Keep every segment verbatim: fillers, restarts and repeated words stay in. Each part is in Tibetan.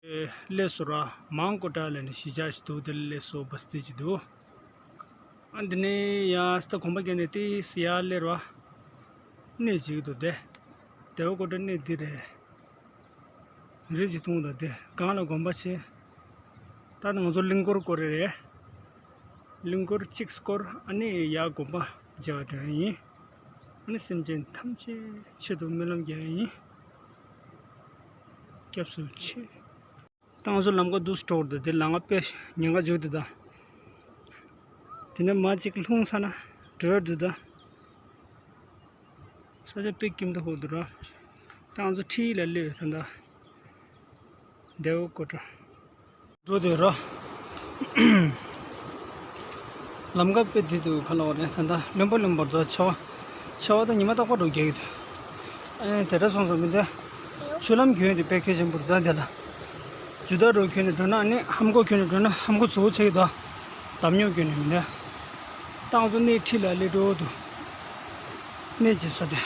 སླེབས་སོང་ར། མང་ཀོ་ཊ་ལ་ནི་གཞིས་ཆགས་ཤིག་འདུག་དེ་ལ་སླེབས་སོང་བ་སྟེ་ཅིག་འདུག་ཨ་འདི་ནས་ཡ་སི་ད་གོམ་པ་བརྒྱབ་ནས་ཏིས་ཡར་སླེབས་ར། གནས་ཅིག་འདུག་དེ། དེ་བོ་ཀོ་ཊ་གནས་འདི་རེད། རི་ཅིག་མཐོང་དང་དེ་སྒང་ལ་དགོན་པ་ཆེ། ད་ང་ཚོ་གླིང་སྐོར་སྐོར་རེ་རེད། གླིང་སྐོར་གཅིག་སྐོར་ཨ་ནི་ཡ་དགོན་པ་མཇལ་བ་འགྲོ་ཡ་ཡིན། ཨ་ནི་སེམས་ཅན་ཐམས་ཅད་ཆེད་དུ་སྨོན་ལམ་རྒྱག་ཡ་ཡིན། སྐྱབས་སུ་མཆི། ད་ང་ཚོ་ལམ་ཁ་འདུག་སེ་འགྲོ་འདུག་དེ་ལམ་ཁ་དཔེ་ཉེན་ཁ་འཇུག་འདུག་ད། དེ་ནས་མ་གཅིག་ལྷུང་ཚར་ན་འགྲོ་འདུག་ད། ས་ཆ་དཔེ་སྐྱིད་མདོག་ཁ་འདུག་ར། ད་ང་ཚོ་ཁྲིད་ཡིག་ལ་སླེབས་ཡོད་ད་ད། དེ་བོ་ཀོ་ཊ། འགྲོ་འདོད་རོ། ལམ་ཁ་དཔེ་བདེ་འདུག་ཁ་ལོ་རེད་ད་ལྟ་བློན་པོ་བློན་པོར་དོ་ཆེ་བ། ཆེ་བ་ད་ཉི་མ་རྟག་པར་འགྲོ་རྒྱག་གི་འདུག་ཨེ་དེ་འདྲ་སོང་ཙང་མི་འདི། ཆུ་ལམ་གྱོན་དེ་དཔེ་གལ་ཆེན་པོར་རྫ་དེ་ལ། ཇུ་ད་རོ་གྱོན་ནས་འགྲོ་ན་ནི་ཧམ་གོ་གྱོན་ནས་འགྲོ་ན་ཧམ་གོ་ཚོ་ཆེ་གི་འདུག་འདམ་ཉོག་གྱོན་ནས་མི་འདི། ད་ང་ཚོ་གནས་ཁྲིད་ལ་སླེབས་འགྲོ་འདུག་གནས་ཀྱི་ས་དེ།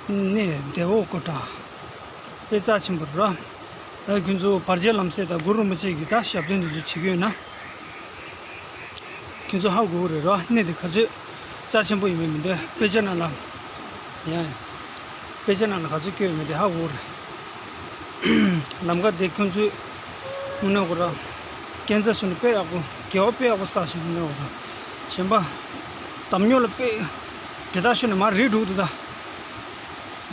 གནས་དེ་བོ་ཀོ་ཊ། དཔེ་རྩ་ཆེན་པོ་རེད་ར། ད་ཁྱོད་ཚོ་བར་ཆད་ལམ་སེལ་དང་གུ་རུ་རིན་པོ་ཆེ་གི་ད་ཞབས་བརྟན་དེ་ཚོ་བྱེད་ཀྱི་ཡོད་ན། ཁྱོད་ཚོ་ཧ་གོ་གི་རེད་ར། གནས་དེ་ག་ཚོད་རྩ་ཆེན་པོ་ཡིན་མིན་མི་འདུག་དཔེ་ཆ་ནང་ལ། ཡ། དཔེ་ཆ་ནང་ལ་ག་ཚོད་བཀོད་ཡོད་མེད་དེ་ཧ་གོ་གི་རེད། ལམ་ཁ་དེ་ཁྱོད་ཚོས་དངོས་གནས་ཁོ་ར། སྐས་འཛེག་སོང་ནས་དཔེ་ཡག་པོ། དགེ་བ་དཔེ་ཡག་པོ་བསགས་ཤིང་དངོས་གནས་ཁོ་ར། གཞན་པ། འདམ་ཉོག་ལ་དཔེ། དེ་དག་ཤོད་ནས་མར་རི་འགྲོ་འདུག་ད།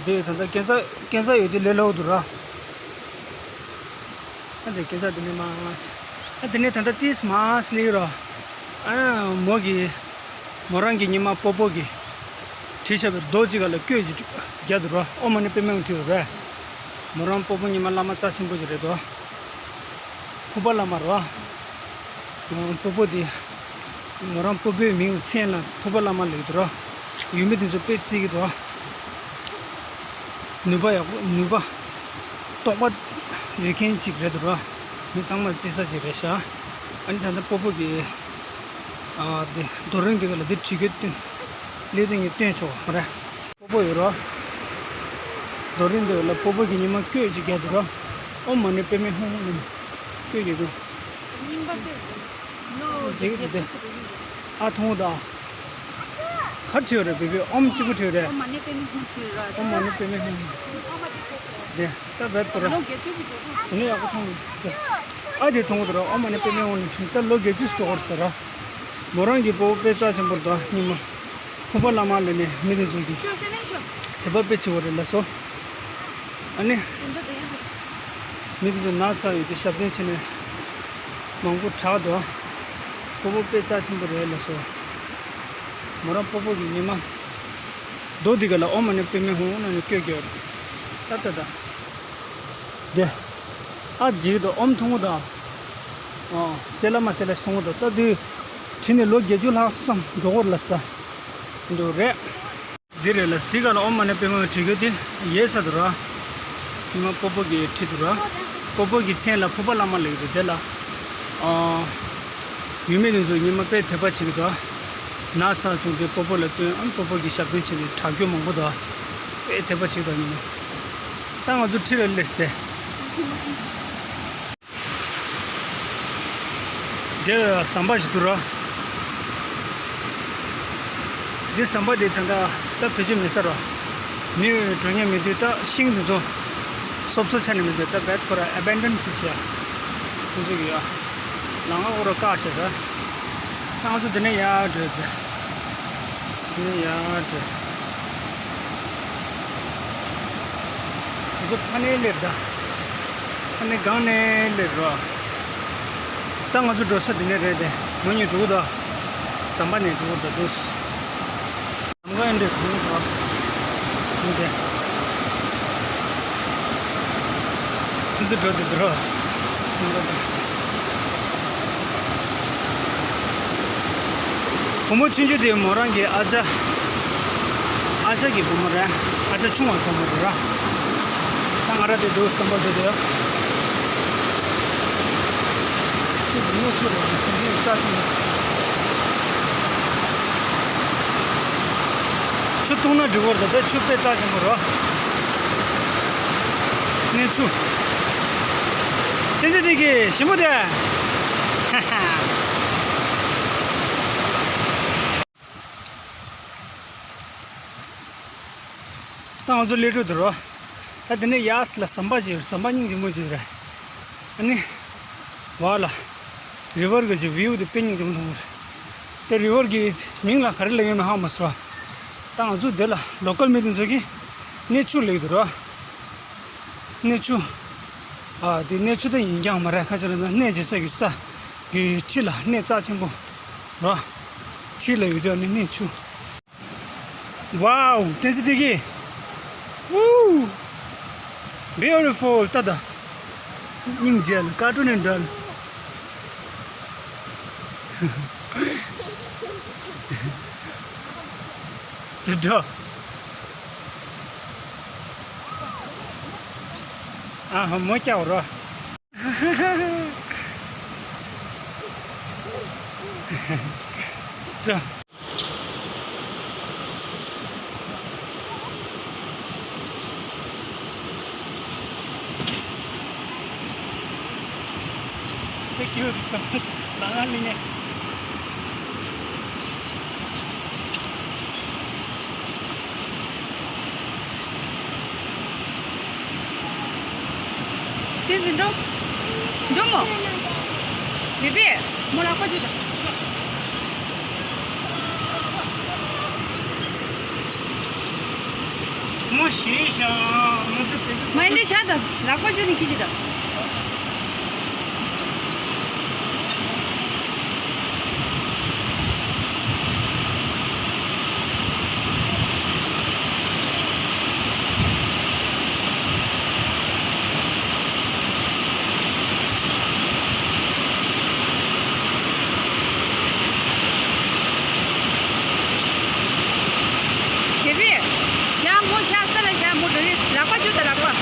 དེ་ད་ལྟ་སྐས་འཛེག་སྐས་འཛེག་ཡོད་དེ་ལས་སླ་པོ་འདུག་ར། ཨ་དེ་སྐས་འཛེག་དེ་ནས་མར། ཨ་དེ་ནས་ད་ལྟ་ཏིས་མར་སླེབས་ར། ཨ་མོ་གི། མོ་རང་གི་ཉི་མ་སྤོ་བོ་གི། བྲིས་བཞག་པའི་རྡོ་གཅིག་ག་ལ་བརྐོས་ཅིག་རྒྱག་འདུག་ར། ཨོཾ་མ་ཎི་པདྨེ་ཧཱུྃ་བྲིས་ཡོད་རེད། མོ་རང་སྤོ་བོ་ཉི་མ་བླ་མ་རྩ་ཆེན་པོ་ཅིག་རེད་དོ། ཕུར་པ་བླ་མ་རེད་བ། སྤོ་བོ་དེ། མོ་རང་སྤོ་བོའི་མིང་མཚན་ལ་ཕུར་པ་བླ་མ་ལབ་ཀྱི་འདུག་ར། ཡུལ་མི་དེ་ཚོ་དཔེ་བརྩི་གི་འདུག་ནུས་པ་ཡག་པོ་ནུས་པ། རྟོགས་པ་ཡོད་མཁན་ཅིག་རེད་འདུག་ར། མི་ཚང་མ་བརྩི་ས་ཅིག་རེད་ཤག་ཨ་ནི་ད་ལྟ་སྤོ་བོ་གི། ཨ་དེ་རྡོ་རིང་དེ་ག་ལ་དེ་བྲིས་གི་སྟོན། ལས་དེ་ངས་སྟོན་ཆོག་མ་རེད། སྤོ་བོ་ཡོད་རོ། རྡོ་རིང་འདི་ལ་སྤོ་བོ་གི་ཉི་མ་བརྐོས་ཅིག་རྒྱག་འདུག་རོ། ཨོཾ་མ་ཎི་པདྨེ་ཧཱུྃ་ལབ་ནས་བརྐོས་ཀྱི་འདུག་རྙིང་པ་བརྐོས་འདུག་ལོ་རྗེས་ཀྱི་འདི། ཨ་མཐོང་ད། ག་བྲིས་རེད་བེ་བེ། ཨོཾ་གཅིག་པུ་བྲིས་རེད། ཨོཾ་མ་ཎི་པདྨེ་ཧཱུྃ་བྲིས་ར། ཨོཾ་མ་ཎི་པདྨེ་ཧཱུྃ། དེ་ད་བེད་པོ་ར། ལོ་བརྒྱད་ཅུ་ཞིག་འགྲོ་སོང་། དེ་ནས་ཡག་པོ་མཐོང་གི་འདུག་ཨ་དེ་མཐོང་གི་འདུག་ར། ཨོཾ་མ་ཎི་པདྨེ་ཧཱུྃ་ལབ་ནས་བྲིས་ད་ལོ་བརྒྱད་ཅུ་ཞིག་འགྲོ་གི་རེད་ཟེར་ར། མོ་རང་གི་སྤོ་བོ་དཔེ་རྩ་ཆེན་པོ་རེད་ད་སྙིང་མ། ཕུར་པ་བླ་མ་ལབ་ནས་མི་དེ་ཚོ་གིས་དད་པ་དཔེ་ཆེ་བ་རེད་ལབ་སོང་། ཨ་ནི། མི་དེ་ཚོ་ན་ཚ་ཡོད་དེ་ཞབས་བརྟན་བྱས་ནས་མང་པོ་དྲག་འདུག་སྤོ་བོ་དཔེ་རྩ་ཆེན་པོ་རེད་ལབ་སོང་། མོ་རང་སྤོ་བོ་གི་ཉི་མ། རྡོ་འདི་ག་ལ་ཨོཾ་མ་ཎི་པདྨེ་ཧཱུྃ་ལབ་ནས་བརྐོས་བརྐོས་རེད། ད་ད་ད། དེ། ཨ་ཇིག་དང་ཨོཾ་མཐོང་གི་འདུག་ཨ། གསལ་ལ་མ་གསལ་ལ་སོང་གི་འདུག་ད་དུས། བྲིས་ནས་ལོ་བརྒྱད་ཅུ་ལྷག་ཙམ་འགྲོ་གི་རེད་ལབ་ས། འདུག་རེད། འདི་རེད་ལ་འདི་ག་ལ་ཨོཾ་མ་ཎི་པདྨེ་ཧཱུྃ་བྲིས་གི་དེ་ཡས་ས་འདུག་ར། ཉི་མ་སྤོ་བོ་གིས་བྲིས་འདུག་ར། སྤོ་བོ་གི་མཚན་ལ་ཕུར་པ་བླ་མ་ལབ་ཀྱི་འདུག་དེ་ལ། ཨ། ཡུལ་མི་དེ་ཚོ་ཉི་མ་དཔེ་དད་པ་བྱེད་ཀྱི་འདུག་ན་ཚ་བྱུང་སྟེ་སྤོ་བོ་ལ་བསྟུན་ཨ་སྤོ་བོ་གི་ཞབས་བརྟན་བྱས་ནས་དྲག་སྐྱོ་མང་པོ་འདུག་དཔེ་དད་པ་བྱེད་ཀྱི་འདུག་ཉི་མ། ད་ང་ཚོ་ཁྲིད་ལ་སླེབས་ཏེ། འདིར་ཟམ་པ་ཞིག་འདུག་ར། འདི་ཟམ་པ་འདི་ད་ལྟ་ད་བེད་སྤྱོད་མེད་ས་ར། མི་འགྲོ་མཁན་མེད་དུས་ད་ཤིང་འདི་ཚོ་སོབ་སོབ་ཆགས་ནས་མེད་དུས་ད་བེད་ཁོ་ར་ཨ་བེན་ཌན་བྱས་བྱས། ཁོང་ཚོ་གི་ཡ། ལམ་ཁ་ཁོ་ར་བཀག་བྱས་ས། ད་ང་ཚོ་འདི་ནས་ཡར་འགྲོ་ཡ། འདི་ནས་ཡར་འགྲོ། ང་ཚོ་ཕ་ནས་སླེབས་ད། ཕ་ནས་སྒང་ནས་སླེབས་རོགས། ད་ང་ཚོ་འགྲོ་ས་འདི་ནས་རེད་དེ། ང་གཉིས་འགྲོ་གི་འདུག་ཟམ་པ་ནས་འགྲོ་གི་འདུག་འདུག་ཟམ་པ་འདི་འགྲོ་གི་འདུག་འདི་དེ། ཁོང་ཚོ་འགྲོ་འདི་འདུག་རོགས། བུ་མོ་ཆུང་ཆུང་དེ་མོ་རང་གི་ཨ་ཅག་ཨ་ཅག་གི་བུ་མོ་རེད། ཨ་ཅག་ཆུང་བ་བུ་མོ་རེད་ར། ད་ང་ར་དེ་འདུག་བསམ་པ་འདུག་དེ། ཆུ་བུ་མོ་ཆུ་རེད་ཆུ་འདི་རྩ་ཆུ་མོ། ཆུ་འཐུང་ན་འགྲིག་གི་རེད་ད་ཆུ་དཔེ་རྩ་ཆེན་པོ་རེད། གནས་ཆུ། ཨེ་ཙི་དེ་གི་ཞིམ་པོ་དེ། ད་ང་ཚོ་ལི་ཊོ་དུ་རོ། ད་དེ་ནས་ཡར་ལ་ཟམ་པ་ཅིག་ཡོད་རེད། ཟམ་པ་སྙིང་རྗེ་མོ་ཅིག་ཡོད་རེད། ཨ་ནི། བར་ལ། རི་ཝར་གི་ཅིག་བིའུ་དེ་དཔེ་སྙིང་རྗེ་མོ་མཐོང་གི་རེད། དེ་རི་ཝར་གི་མིང་ལ་ག་རེ་ལབ་ཡོད་མེད་ཧ་མ་སོང་། ད་ང་ཚོ་དེ་ལ་ལོ་ཀལ་མི་དེ་ཚོ་གིས་གནས་ཆུ་ལབ་ཀྱི་འདུག་ར། གནས་ཆུ། ཨ་དེ་གནས་ཆུ་དེ་ཡིན་རྐྱང་མ་རེད། ཁ་ཆེ་ལ་ན་གནས་བྱེད་ས་གི་ས་གི་འཁྲིས་ལ་གནས་རྩ་ཆེན་པོ་ར། འཁྲིས་ལ་ཡོད་ཀྱང་ནི་གནས་ཆུ། ཝའོ། བསྟན་འཛིན་བདེ་སྐྱིད། ཝུའུ། Beautiful. ཏ་ཏ། སྙིང་རྗེ་ལ་ཀར་ཊུན་ནས་འདྲ། དེ་འདྲ། ཨ་ཧ། མོ་སྐྱག་རོ། ཅོ། དེ་ཁྱེའུ་དེ་སམ་ལ་ང་ལི་ངེ། བསྟན་འཛིན་འགྲོ། འགྲོ་མོ། བེ་བེ། མོ་ལག་པ་འཇུ་དང་། མོ་ཞེས་ཤང་མོ་ཚོ་དེ། མ་ཡིན་དེ་བཞག་དང་། ལག་པ་འཇུ་ནས་ཁྱི་ཅི་དང་། དེ་བས། ཞྭ་མོ་ཞྭ་ས་ལ་ཞྭ་མོ་འགྲོ་ཡི། ལག་པ་གཅོད་དང་ལག་པ།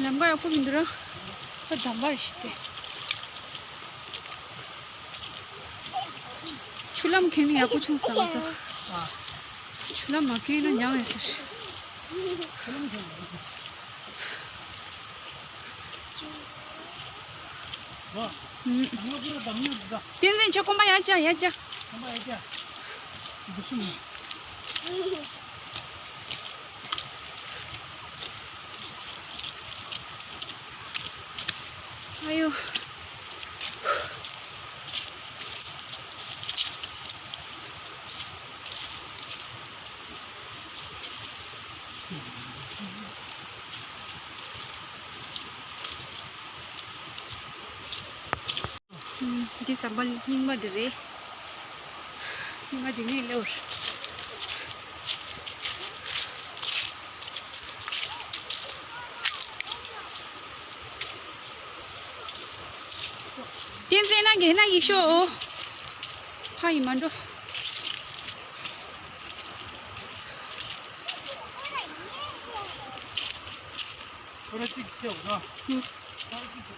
ལམ་ཁ་ཡག་པོ་མི་འདུག་ར། ཁོ་འདམ་པར་ཞིག་སྟེ། ཆུ་ལམ་ཁེངས་ནས་ཡག་པོ་བྱུང་སོང་ང་ཚོ། ཆུ་ལམ་མ་ཁེངས་ན་མྱངས་ཡོད་ཟེར། བསྟན་འཛིན་ཁྱོད་གོམ་པ་ཡར་བཅག་ཡར་བཅག་ཨ་ཡོ། འདི་ཟམ་པ་རྙིང་མ་འདི་རེད། རྙིང་མ་འདི་ནས་སླེབས། བསྟན་འཛིན་ནང་གི་ན་ཡིག་ཤོག་ཕ་ཡི་མ་འགྲོ། ཁོ་ར་གཅིག་ཁྱེར་འོང་ན། ཨུ།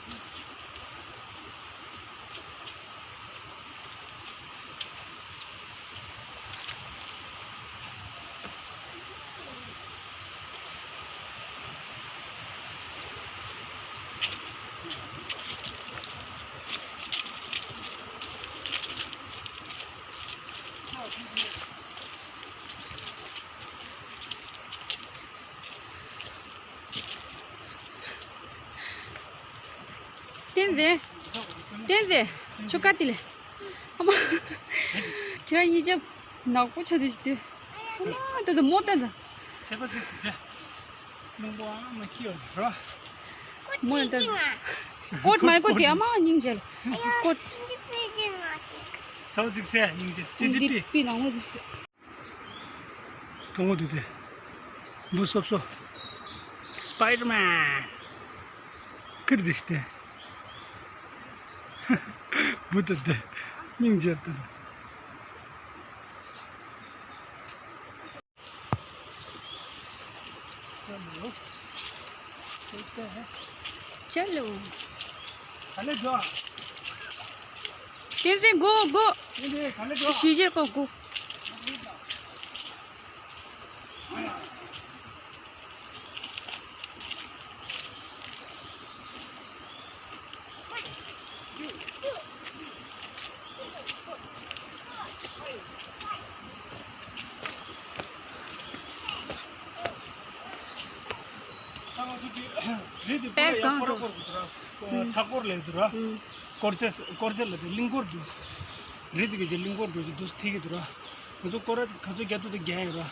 བསྟན་འཛིན། བསྟན་འཛིན། ཁྱོད་ག་དེ་ལས། ཨ་མ། ཁྱེད་རང་གཉིས་ཆ་ནག་པོ་ཆགས་དུས་ཤིག་དེ། ཨ་མ་ད་ད་མོ་ད་ད། ཚད་པ་ཚིག་ཟིན་ཏེ། རླུང་པོ་ཨ་མ་སྐྱིད་ཡོད་རོ། མོ་ད། ཀོད་མ་ཀོད་དེ་ཨ་མ་སྙིང་རྗེ་ལ། ཀོད། ཚད་པ་ཚིག་ཟེར་སྙིང་རྗེ་དེ་དེ་དེ་པི། པི་ནང་ལོ་དེ། གྲོང་མོ་དུ་དེ། འབུ་སོབ་སོབ། སྤའི་ཌར་མན། ཁིར་དེ་ཤི་དེ། འབུ་དུ་དེ། སྙིང་རྗེ་དུ་དེ། चलो। བསྟན་འཛིན། གོ་གོ། ཞུ་ཞུ་གོ་གོ། རི་དེ་པའི་སྐོར་ཡ་སྐོར་སྐོར་གི་འདུག་ར། མཐའ་སྐོར་ལ་འདུག་ར། སྐོར་ཅེས་སྐོར་ཅེས་ལ་དེ་གླིང་སྐོར་འདུག་རི་དེ་གི་ཅེས་གླིང་སྐོར་འདུག་ཅེས་འདུག་ཐིག་གི་འདུག་ར། ང་ཚོ་སྐོར་ར་ག་ཚོད་རྒྱག་ཐུབ་དེ་རྒྱག་ཡོད་ར།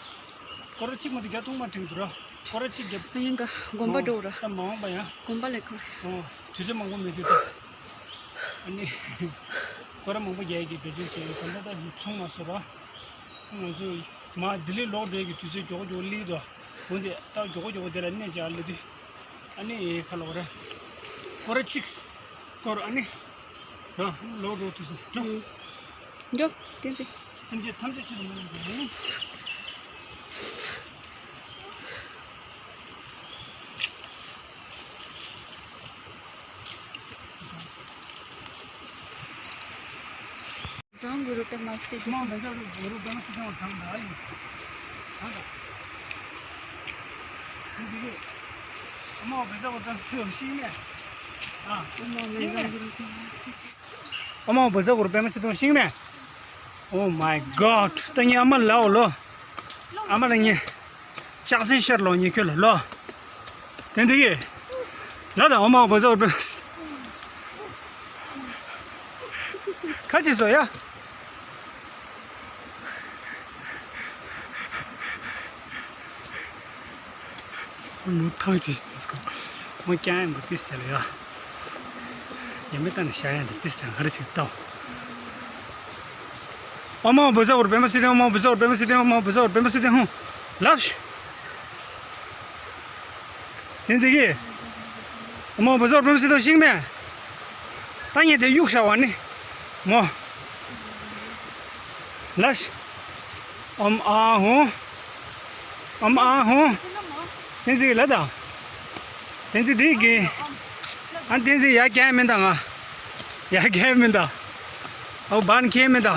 སྐོར་ར་གཅིག་མ་གཏོགས་རྒྱག་ཐུབ་མ་དྲན་འདུག་ར། སྐོར་ར་གཅིག་རྒྱབ། ཨ་ཡིན་ག་དགོན་པ་འགྲོ་ར། ད་མ་འོངས་པ་ཡང་། དགོན་པ་ལ་ཁོ། ཨོ། དུས་ཚོད་མང་པོ་མེད་དུས་ད། ཨ་ནི། སྐོར་ར་མང་པོ་རྒྱག་ཡས་ཀྱི་འབད་བརྩོན་བྱས་ཡོད། ད་ལྟ་ད་ཆུང་མ་སོང་ར། ང་ཚོ་མ་ལྡི་ལི་ལོག་འགྲོ་ཡས་ཀྱི་དུས་ཚོད་མགྱོགས་པོ་མགྱོགས་པོ་སླེབས་འདུག་འོན་ཏེ་ད་མགྱོགས་པོ་མགྱོགས་པོ་དེ་ལ་གནས་བཅག་སླེབས་དུས། ཨ་ནི་ཁ་ལོག་ར། སྐོར་ར་གཅིག་སྐོར་ཨ་ནི། ར་ལོག་འགྲོ་དུས་སུ་འགྲོ། འགྲོ། བསྟན་འཛིན། སེམས་ཅན་ཐམས་ཅད་ཆེད་དུ་མ་ཡིན་པའི། བཟང་གུ་རུ་པྲ་མ་སི་ཏི། མ་བེ་ཛ་གུ་རུ་པྲ་མ་སི་ཏི་ཡང་དྲངས་ད་ཡིན། ད་ད། འདི་གི། མ་བེ་ཛ་གུ་རུ་པྲ་མ་སི་ཏི་ཡང་ཤེས་ནས། ཨ། མ་བེ་ཛ་གུ་རུ་པྲ་མ་སི་ཏི། ཨ་མ་བུ་ཚ་གུར་པད་མ་སེ་ཐུང་ཤིང་མེ། Oh my God། ད་ངའི་ཨ་མ་ལའོ་ལོ། ཨ་མ་ལ་ངའི་ལྕགས་སྲིན་ཤར་ལོ་ངའི་ཁྱོད་ལ་ལོ། དེ་འདི་གི། ལ་ད་ཨ་མ་བུ་ཚ་གུར་པད་མ་སེ། ཁ་ཅིག་སོ་ཡ། མོ་ཐང་ཅིག་ཏིས་ཀོ། མོ་ཀྱང་ཡང་མོ་ཏིས་ཟེར་ལ་ཡ། ཡ་མེ་ཏང་ནི་ཤ་ཡང་དེ་ཏིས་རང་ཧར་ཞིག་ཏོ། ཨ་མ་བུ་ཚ་གུར་པད་མ་སེ་ཐུང་། ཨ་མ་བུ་ཚ་གུར་པད་མ་སེ་ཐུང་། ཨ་མ་བུ་ཚ་གུར་པད་མ་སེ་ཐུང་། ཧུང་། ལབ་ཤི། དེ་འདི་གི། ཨ་མ་བུ་ཚ་གུར་པད་མ་སེ་ཐུང་ཤིང་མེ། ད་ངས་དེ་གཡུག་བཞག་པ་ནི། མོ། ལབ་ཤི། ཨམ་ཨ་ཧུང་། ཨམ་ཨ་ཧུང་། བསྟན་འཛིན་ལ་ད། བསྟན་འཛིན་དེ་གི། ཨ་བསྟན་འཛིན་ཡ་རྒྱལ་མིན་ད་ང་། ཡ་རྒྱལ་མིན་ད། ཨོ་བན་ཁྱེད་མིན་ད།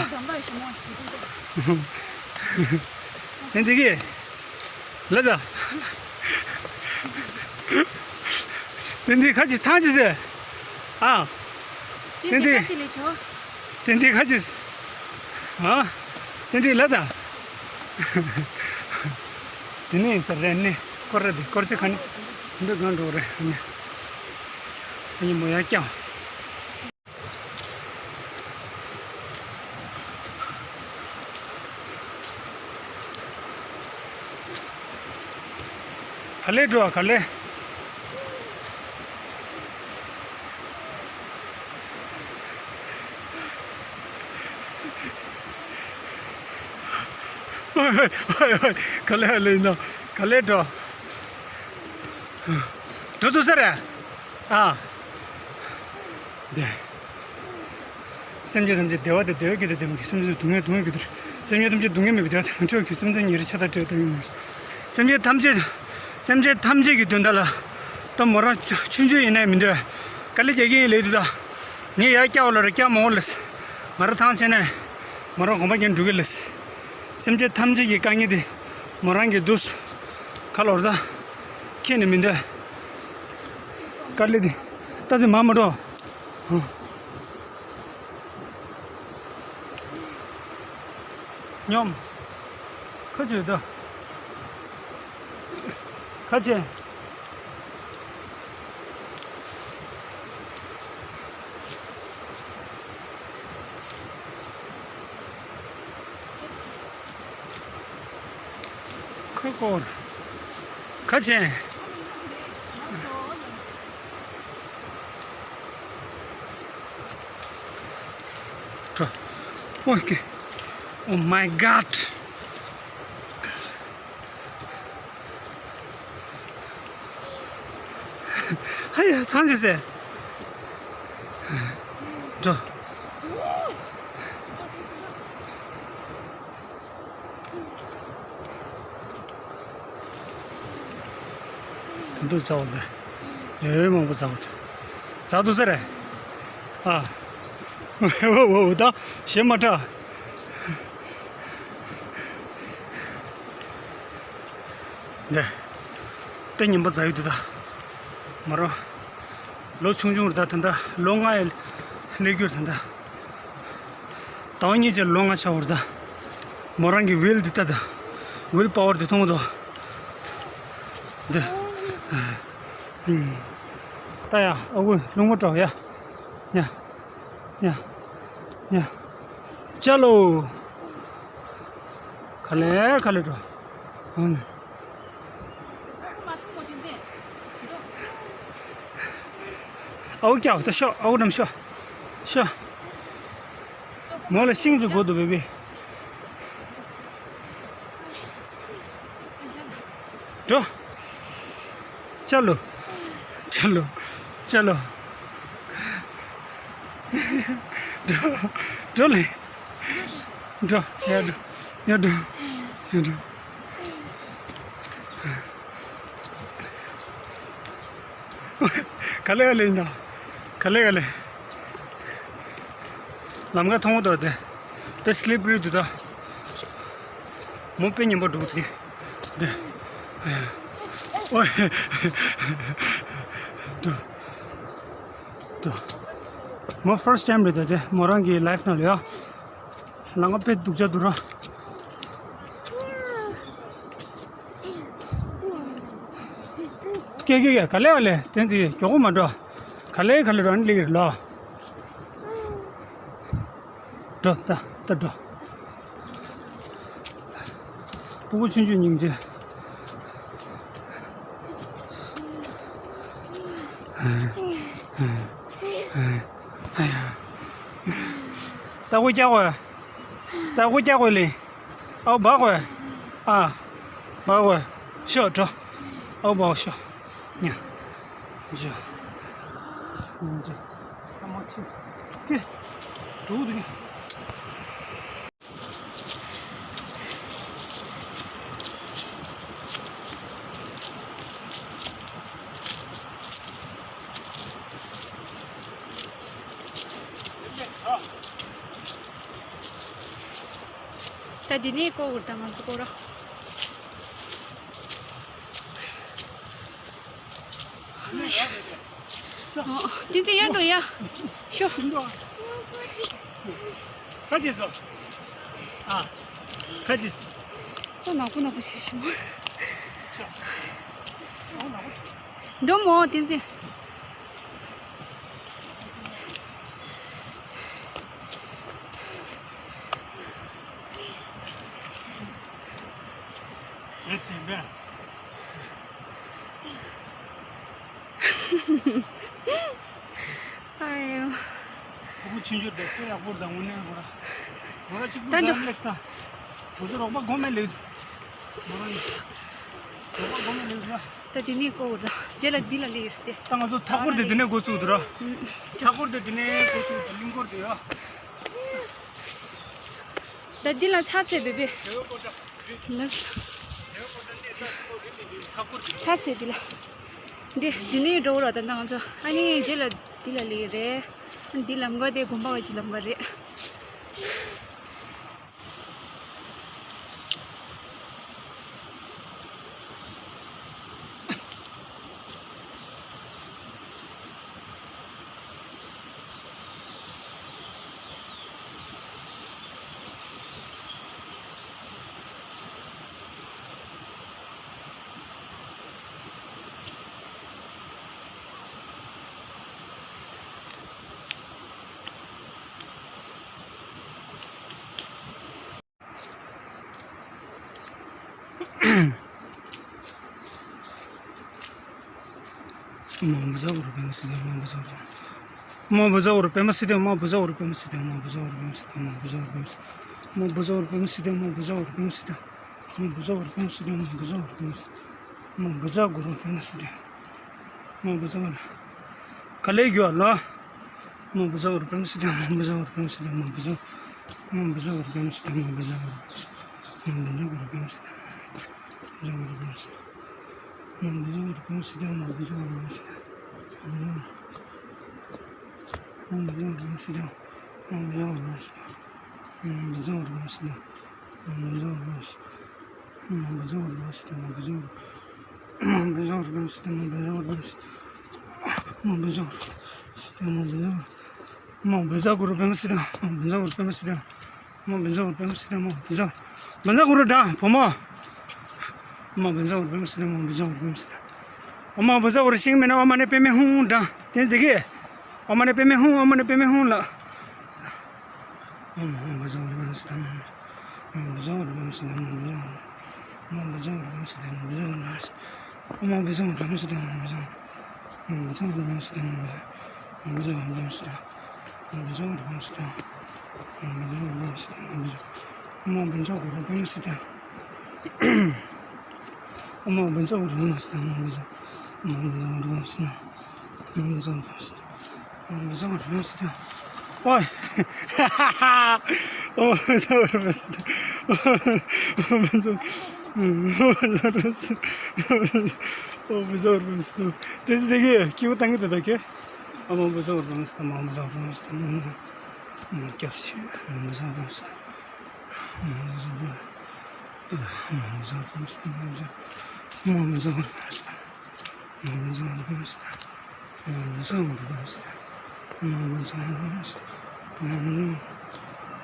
བསྟན་འཛིན་གི། ལ་ད། བསྟན་འཛིན་ཁ་ཅིག་ཐང་ཅིག་ཟེར། ཨ། བསྟན་འཛིན། བསྟན་འཛིན་ཁ་ཅིག་ཨ། དེ་འདི་ལ་ད། དེ་ནས་ཡིན་ས་རེད་ནི། སྐོར་ར་དེ་སྐོར་ཚེ་ཁ་ནི། འདི་གང་འགྲོ་རེད་ནི། ཨ་ནི་མོ་ཡ་ཀྱང་། ག་ལེ་འགྲོ་ག་ལེ། ཨོའི་ཨོའི་ཨོའི། ག་ལེ་ལེ་ཡིན་ནོ། ག་ལེ་འགྲོ། འགྲོ་འདུག་ས་རེད། ཨ། འདི། སེམས་ཅན་ཐམས་ཅད་བདེ་བ་དང་བདེ་བའི་རྒྱུ་དང་ལྡན་པ་གྱུར། སེམས་ཅན་སྡུག་བསྔལ་སྡུག་བསྔལ་གྱི་རྒྱུ་དང་། སེམས་ཅན་ཐམས་ཅད་སྡུག་བསྔལ་མེད་པའི་བདེ་བ་དང་བྲལ་བར་གྱུར། སེམས་ཅན་ཉེ་རིང་ཆགས་སྡང་བྲལ་བར་གྱུར། སེམས་ཅན་ཐམས་ཅད། སེམས་ཅན་ཐམས་ཅད་ཀྱི་དོན་དག་ལ། ད་མོ་རང་ཆུང་ཆུང་ཡིན་ནའི་མི་འདོད། དཀའ་ལས་རྒྱག་གི་ཡིན་ལབ་དུས་ད། ངས་ཡར་བསྐྱལ་བ་ལ་ར་བསྐྱལ་མ་འོང་ལབ། ང་རང་ཐང་ཆད་ནས། མོ་རང་གོམ་པ་རྒྱག་འགྲོ་གི་ལབ། སེམས་ཅན་ཐམས་ཅད་ཀྱི་དཀའ་ངལ་དེ། མོ་རང་གི་འདུག་ཁ་ལོར་ད། ཁྱེད་ནི་མི་འདོད། དཀའ་ལས་དེ། ད་དེ་མ་མ་འགྲོ། སྙོམས། ཁ་ཆེ་ད། ཁ་ཆེ། ཁ་སྐོར། ཁ་ཆེ། ཨོ་ཀེ། Oh my God། ཧ་ཡ་ཚང་ཅི་ཟེར། འགྲོ། ད་དུང་ཚ་བོ་འདི། ཡོད་མང་པོ་ཚ་བོ་འདི། ཚ་དུ་ཟེར་རེད། ཨ། འོ་འོ་འོ་ད་ཞེ་མ་དྲག་འདི། དཔེ་ཉམས་པ་ཛ་ཡོད་འདུག་ད། མ་རོ། ལོ་ཆུང་ཆུང་རེད་ད་ད་ལྟ་ལོ་ལྔ་ཡི་སླེབས་རྒྱུ་རེད་ད་ལྟ། ཟླ་བ་གཉིས་ཀྱི་ལོ་ལྔ་ཆགས་པ་རེད་ད། མོ་རང་གི་ཝིལ་འདི་ལྟ་ད། ཝིལ་པ་ཝར་འདི་མཐོང་གི་འདུག་འདི། ད་ཡ་ཨ་ཁུ་རླུང་མ་སྤྲོ་ཡ། ཡ། ཡ། ཡ། ཅ་ལོ། ག་ལེ་ག་ལེ་འགྲོ། འོ་ན། ཨའུ་ཀྱའོ་ད་ཤོ་ཨའུ་ནམ་ཤོ། ཤོ། མོ་ལ་ཤིང་ཅིག་དགོས་འདུག་བེ་བི། འགྲོ། ཅ་ལོ། ཅ་ལོ། ཅ་ལོ། འགྲོ། འགྲོ་ལེ། འགྲོ། ཡར་འགྲོ། ཡར་འགྲོ། ཡར་འགྲོ། ག་ལེ་ག་ལེ་ཡིན་ད། ག་ལེ་ག་ལེ། ལམ་ཁ་མཐོང་གི་འདུག་དེ། དཔེ་སི་ལི་པ་རི་འདུག་ད། མོ་དཔེ་ཉམས་པོ་འདུག་དེ། དེ། ཨོའི། འགྲོ། འགྲོ། མོ་ཕར་སི་ཊའིམ་རེད་ད་དེ་མོ་རང་གི་ལའིཕ་ནང་ལ་ཡ། ལམ་ཁ་དཔེ་སྡུག་ཅག་འདུག་ར། ཀེ་ཀེ་ཀེ་ག་ལེ་ག་ལེ་དེ་འདི་མགྱོགས་པོ་མ་འགྲོ། ག་ལེ་ག་ལེ་འགྲོ་ཨ་ནི་ལེགས་རེད་ལོ། འགྲོ་ད་ད་འགྲོ། སྤུ་གུ་ཆུང་ཆུང་སྙིང་རྗེ། ལྟ་སྒོ་རྒྱག་དགོས། ལྟ་སྒོ་རྒྱག་དགོས་ལེ། ཨའོ་འབག་དགོས། ཨ། འབག་དགོས། ཤོག་འགྲོ། ཨའོ་འབག་ཤོག་ཉ། ཇོ། ཉ་ཇོ། ཨ་མ་ཁྱི། ཁྱི། འགྲོ་འདུག་ད་འདི་ནས་བསྐོར་དགོས་རེད་ད་ང་ཚོ་སྐོར་ར། ཨོ། བསྟན་འཛིན་ཡར་འགྲོ་ཡ། ཤོ། ཁ་ཅིག་སོ། ཨ། ཁ་ཅིག་ཁོ་ནག་པོ་ནག་པོ་བྱེད་ཤི་མོ། འགྲོ་མོ་བསྟན་འཛིན། ཨེ་སེམས་པས། ཨ་ཡོ། ཕྲུ་གུ་ཆུང་ཆུང་དེ་ཚོ་ཡག་པོ་རེད་ད་དངོས་གནས་ཁོ་ར། ཁོ་ར་གཅིག་པུ་ད་འགྲོ། ཛ་ལེགས་ས། ཁོ་ཚོ་རོགས་པ་གོ་མེད་ལེགས། ཁོ་ར་ཡིན། རོགས་པ་གོ་མེད་ལེགས་ལ། ད་དེ་ནས་བསྐོར་ད་རྗེས་ལ་འདི་ལ་སླེབས་ཡོད་ཟེར་ཏེ། ད་ང་ཚོ་མཐའ་འཁོར་དེ་འདི་ནས་འགོ་བཙུགས་འདུག་ར། ཨུམ། མཐའ་འཁོར་དེ་འདི་ནས་འགོ་བཙུགས་འདུག་གླིང་སྐོར་དེ་ཡ། ད་འདི་ལ་ཚར་ཚད་བེ་བེ། ལགས། ཚར་ཚད་འདི་ལ། འདི་འདི་ནས་འགྲོ་ར་ད་ང་ཚོ་ཨ་ནི་རྗེས་ལ་འདི་ལ་སླེབས་རེད། འདི་ལམ་ཁ་དེ་དགོན་པ་བ་ཅིག་ལམ་ཁ་རེད། མ་བུ་ཟ་འུར་པད་མ་སི་ཏེ་མ་བུ་ཟ་འུར། མ་བུ་ཟ་འུར་པད་མ་སི་ཏེ་མ་བུ་ཟ་འུར་པད་མ་སི་ཏེ་མ་བུ་ཟ་འུར་པད་མ་སི་ཏེ་མ་བུ་ཟ་འུར་པད་མ་སི་ཏེ་མ་བུ་ཟ་འུར་པད་མ་སི་ཏེ་མ་བུ་ཟ་འུར་པད་མ་སི་ཏེ་མ་བུ་ཟ་འུར་པད་མ་སི་ཏེ་མ་བུ་ཟ་འུར་པད་མ་སི་ཏེ་མ་བུ་ཟ་འུར། ག་ལེ་གྱོ་ལ། མ་བུ་ཟ་བར་པེམ་སི་ཏེ། མ་བུ་ཟ་བར་པེམ་སི་ཏེ། མ་བུ་ཟ། མ་བུ་ཟ་བར་པེམ་སི་ཏེ། མ་བུ་ཟ་བར་པེམ་སི་ཏེ། མ་བུ་ཟ་བར་པེམ་སི་ཏེ། མ་བུ་ཟ་བར་པེམ་སི་ཏེ། མ་བུ་ཟ་བར་པེམ་སི་ཏེ། མ་བུ་ཟ་བར་པེམ་སི་ཏེ། མ་བུ་ཟ་བར་པེམ་སི་ཏེ། མ་བུ་ཟ་བར་པེམ་སི་ཏེ། མ་བུ་ཟ་བར་པེམ་སི་ཏེ། མ་བུ་ཟ་བར་པེམ་སི་ཏེ། མ་བུ་ཟ་བར་པེམ་སི་ཏེ། མ་བུ་ཟ་བར། མ་བུ་ཟ་བར་པེམ་སི་ཏེ། མ་བུ་ཟ་བར་པེམ་སི་ཏེ། མ་བུ་ཟ་བར་པེམ་སི་ཏེ། མ་བུ་ཟ་བར། མ་བུ་ཟ་བར་པེམ་སི་ཏེ། མ་བུ་ཟ་བར་པེམ་སི་ཏེ། མ་བུ་ཟ་བར་པེམ་སི་ཏེ། མ་བུ་ཟ་བར། བུ་ཟ་གུ་རུ་དྲ་བུ་མོ། མ་བུ་ཟ་བར་པེམ་སི་ཏེ། མ་བུ་ཟ་བར་པེམ་སི་ཏེ། མ་བུ་ཟ་གུ་རུ་ཤིང་མེད་ན་ཨོ་མ་ནི་པེ་མེ་ཧུང་དྲ་དེ་ཟེར་གི། ཨོ་མ་ནི་པེ་མེ་ཧུང་། ཨོ་མ་ནི་པེ་མེ་ཧུང་ལ། ཨོ་མ་བུ་ཟ་བར་པེམ་སི་ཏེ། མ་བུ་ཟ་བར། མ་བུ་ཟ་བར་པེམ་སི་ཏེ། མ་བུ་ཟ་བར་པེམ་སི་ཏེ། མ་བུ་ཟ་བར་པེམ་སི་ཏེ། ཨོའི། ཨོ་མ་བུ་ཟ་བར་པེམ་སི་ཏེ། ཨོ་མ་བུ་ཟ་བར། ཨོ་མ་བུ་ཟ་བར་པེམ་སི་ཏེ། ཨོ་མ་བུ་ཟ་བར་པེམ་སི་ཏེ། དེ་ཚེ་དེ་གི་སྐྱིད་པོ་བཏང་གི་འདུག་ད་ཁྱེད། ཨོ་མ་བུ་ཟ་བར་པེམ་སི་ཏེ། མ་བུ་ཟ་བར་པེམ་སི་ཏེ། སྐྱབས་ཤིག་མ་བུ་ཟ་བར་པེམ་སི་ཏེ། མ་བུ་ཟ་བར། མ་བུ་ཟ་བར་པེམ་སི་ཏེ། མ་བུ་ཟ། མ་བུ་ཟ་བར་པེམ་སི་ཏེ། མ་བུ་ཟ་བར་པེམ་སི་ཏེ། མ་བུ་ཟ་བར་པེམ་སི་ཏེ། མ་བུ་ཟ་བར་པེམ་སི་ཏེ། མ་བུ་ཟ་བར་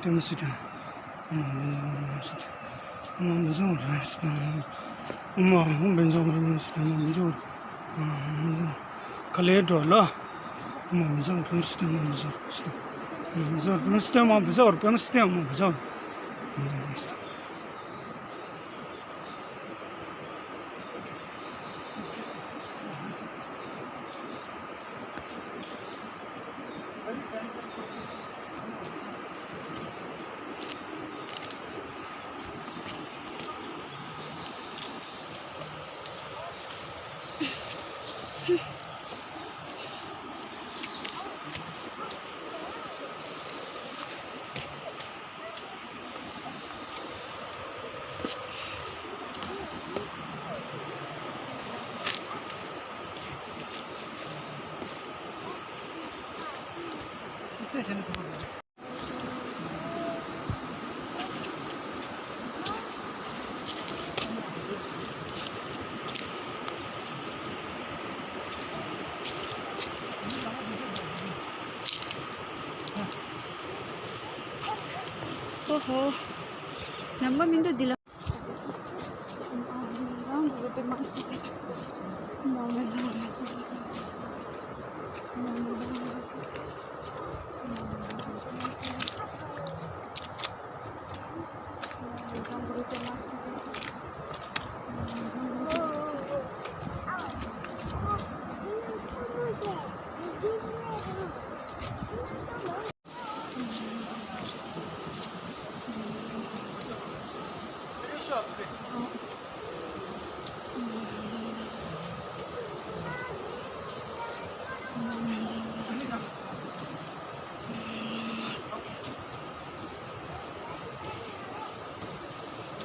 པེམ་སི་ཏེ། མ་བུ་ཟ་བར་པེམ་སི་ཏེ། མ་བུ་ཟ་བར་པེམ་སི་ཏེ། མ་བུ་ཟ་བར་པེམ་སི་ཏེ། མ་བུ་ཟ་བར། མ་བུ་ཟ་བར། ག་ལེ་འགྲོ་ལ། མ་བུ་ཟ་བར་པེམ་སི་ཏེ། མ་བུ་ཟ་བར་པེམ་སི་ཏེ། མ་བུ་ཟ་བར་པེམ་སི་ཏེ། མ་བུ་ཟ་བར་པེམ་སི་ཏེ། མ་བུ་ཟ་བར། ཨོ་ཧོ། ནམ་མཁའ་མི་འདུག་འདི་ལ།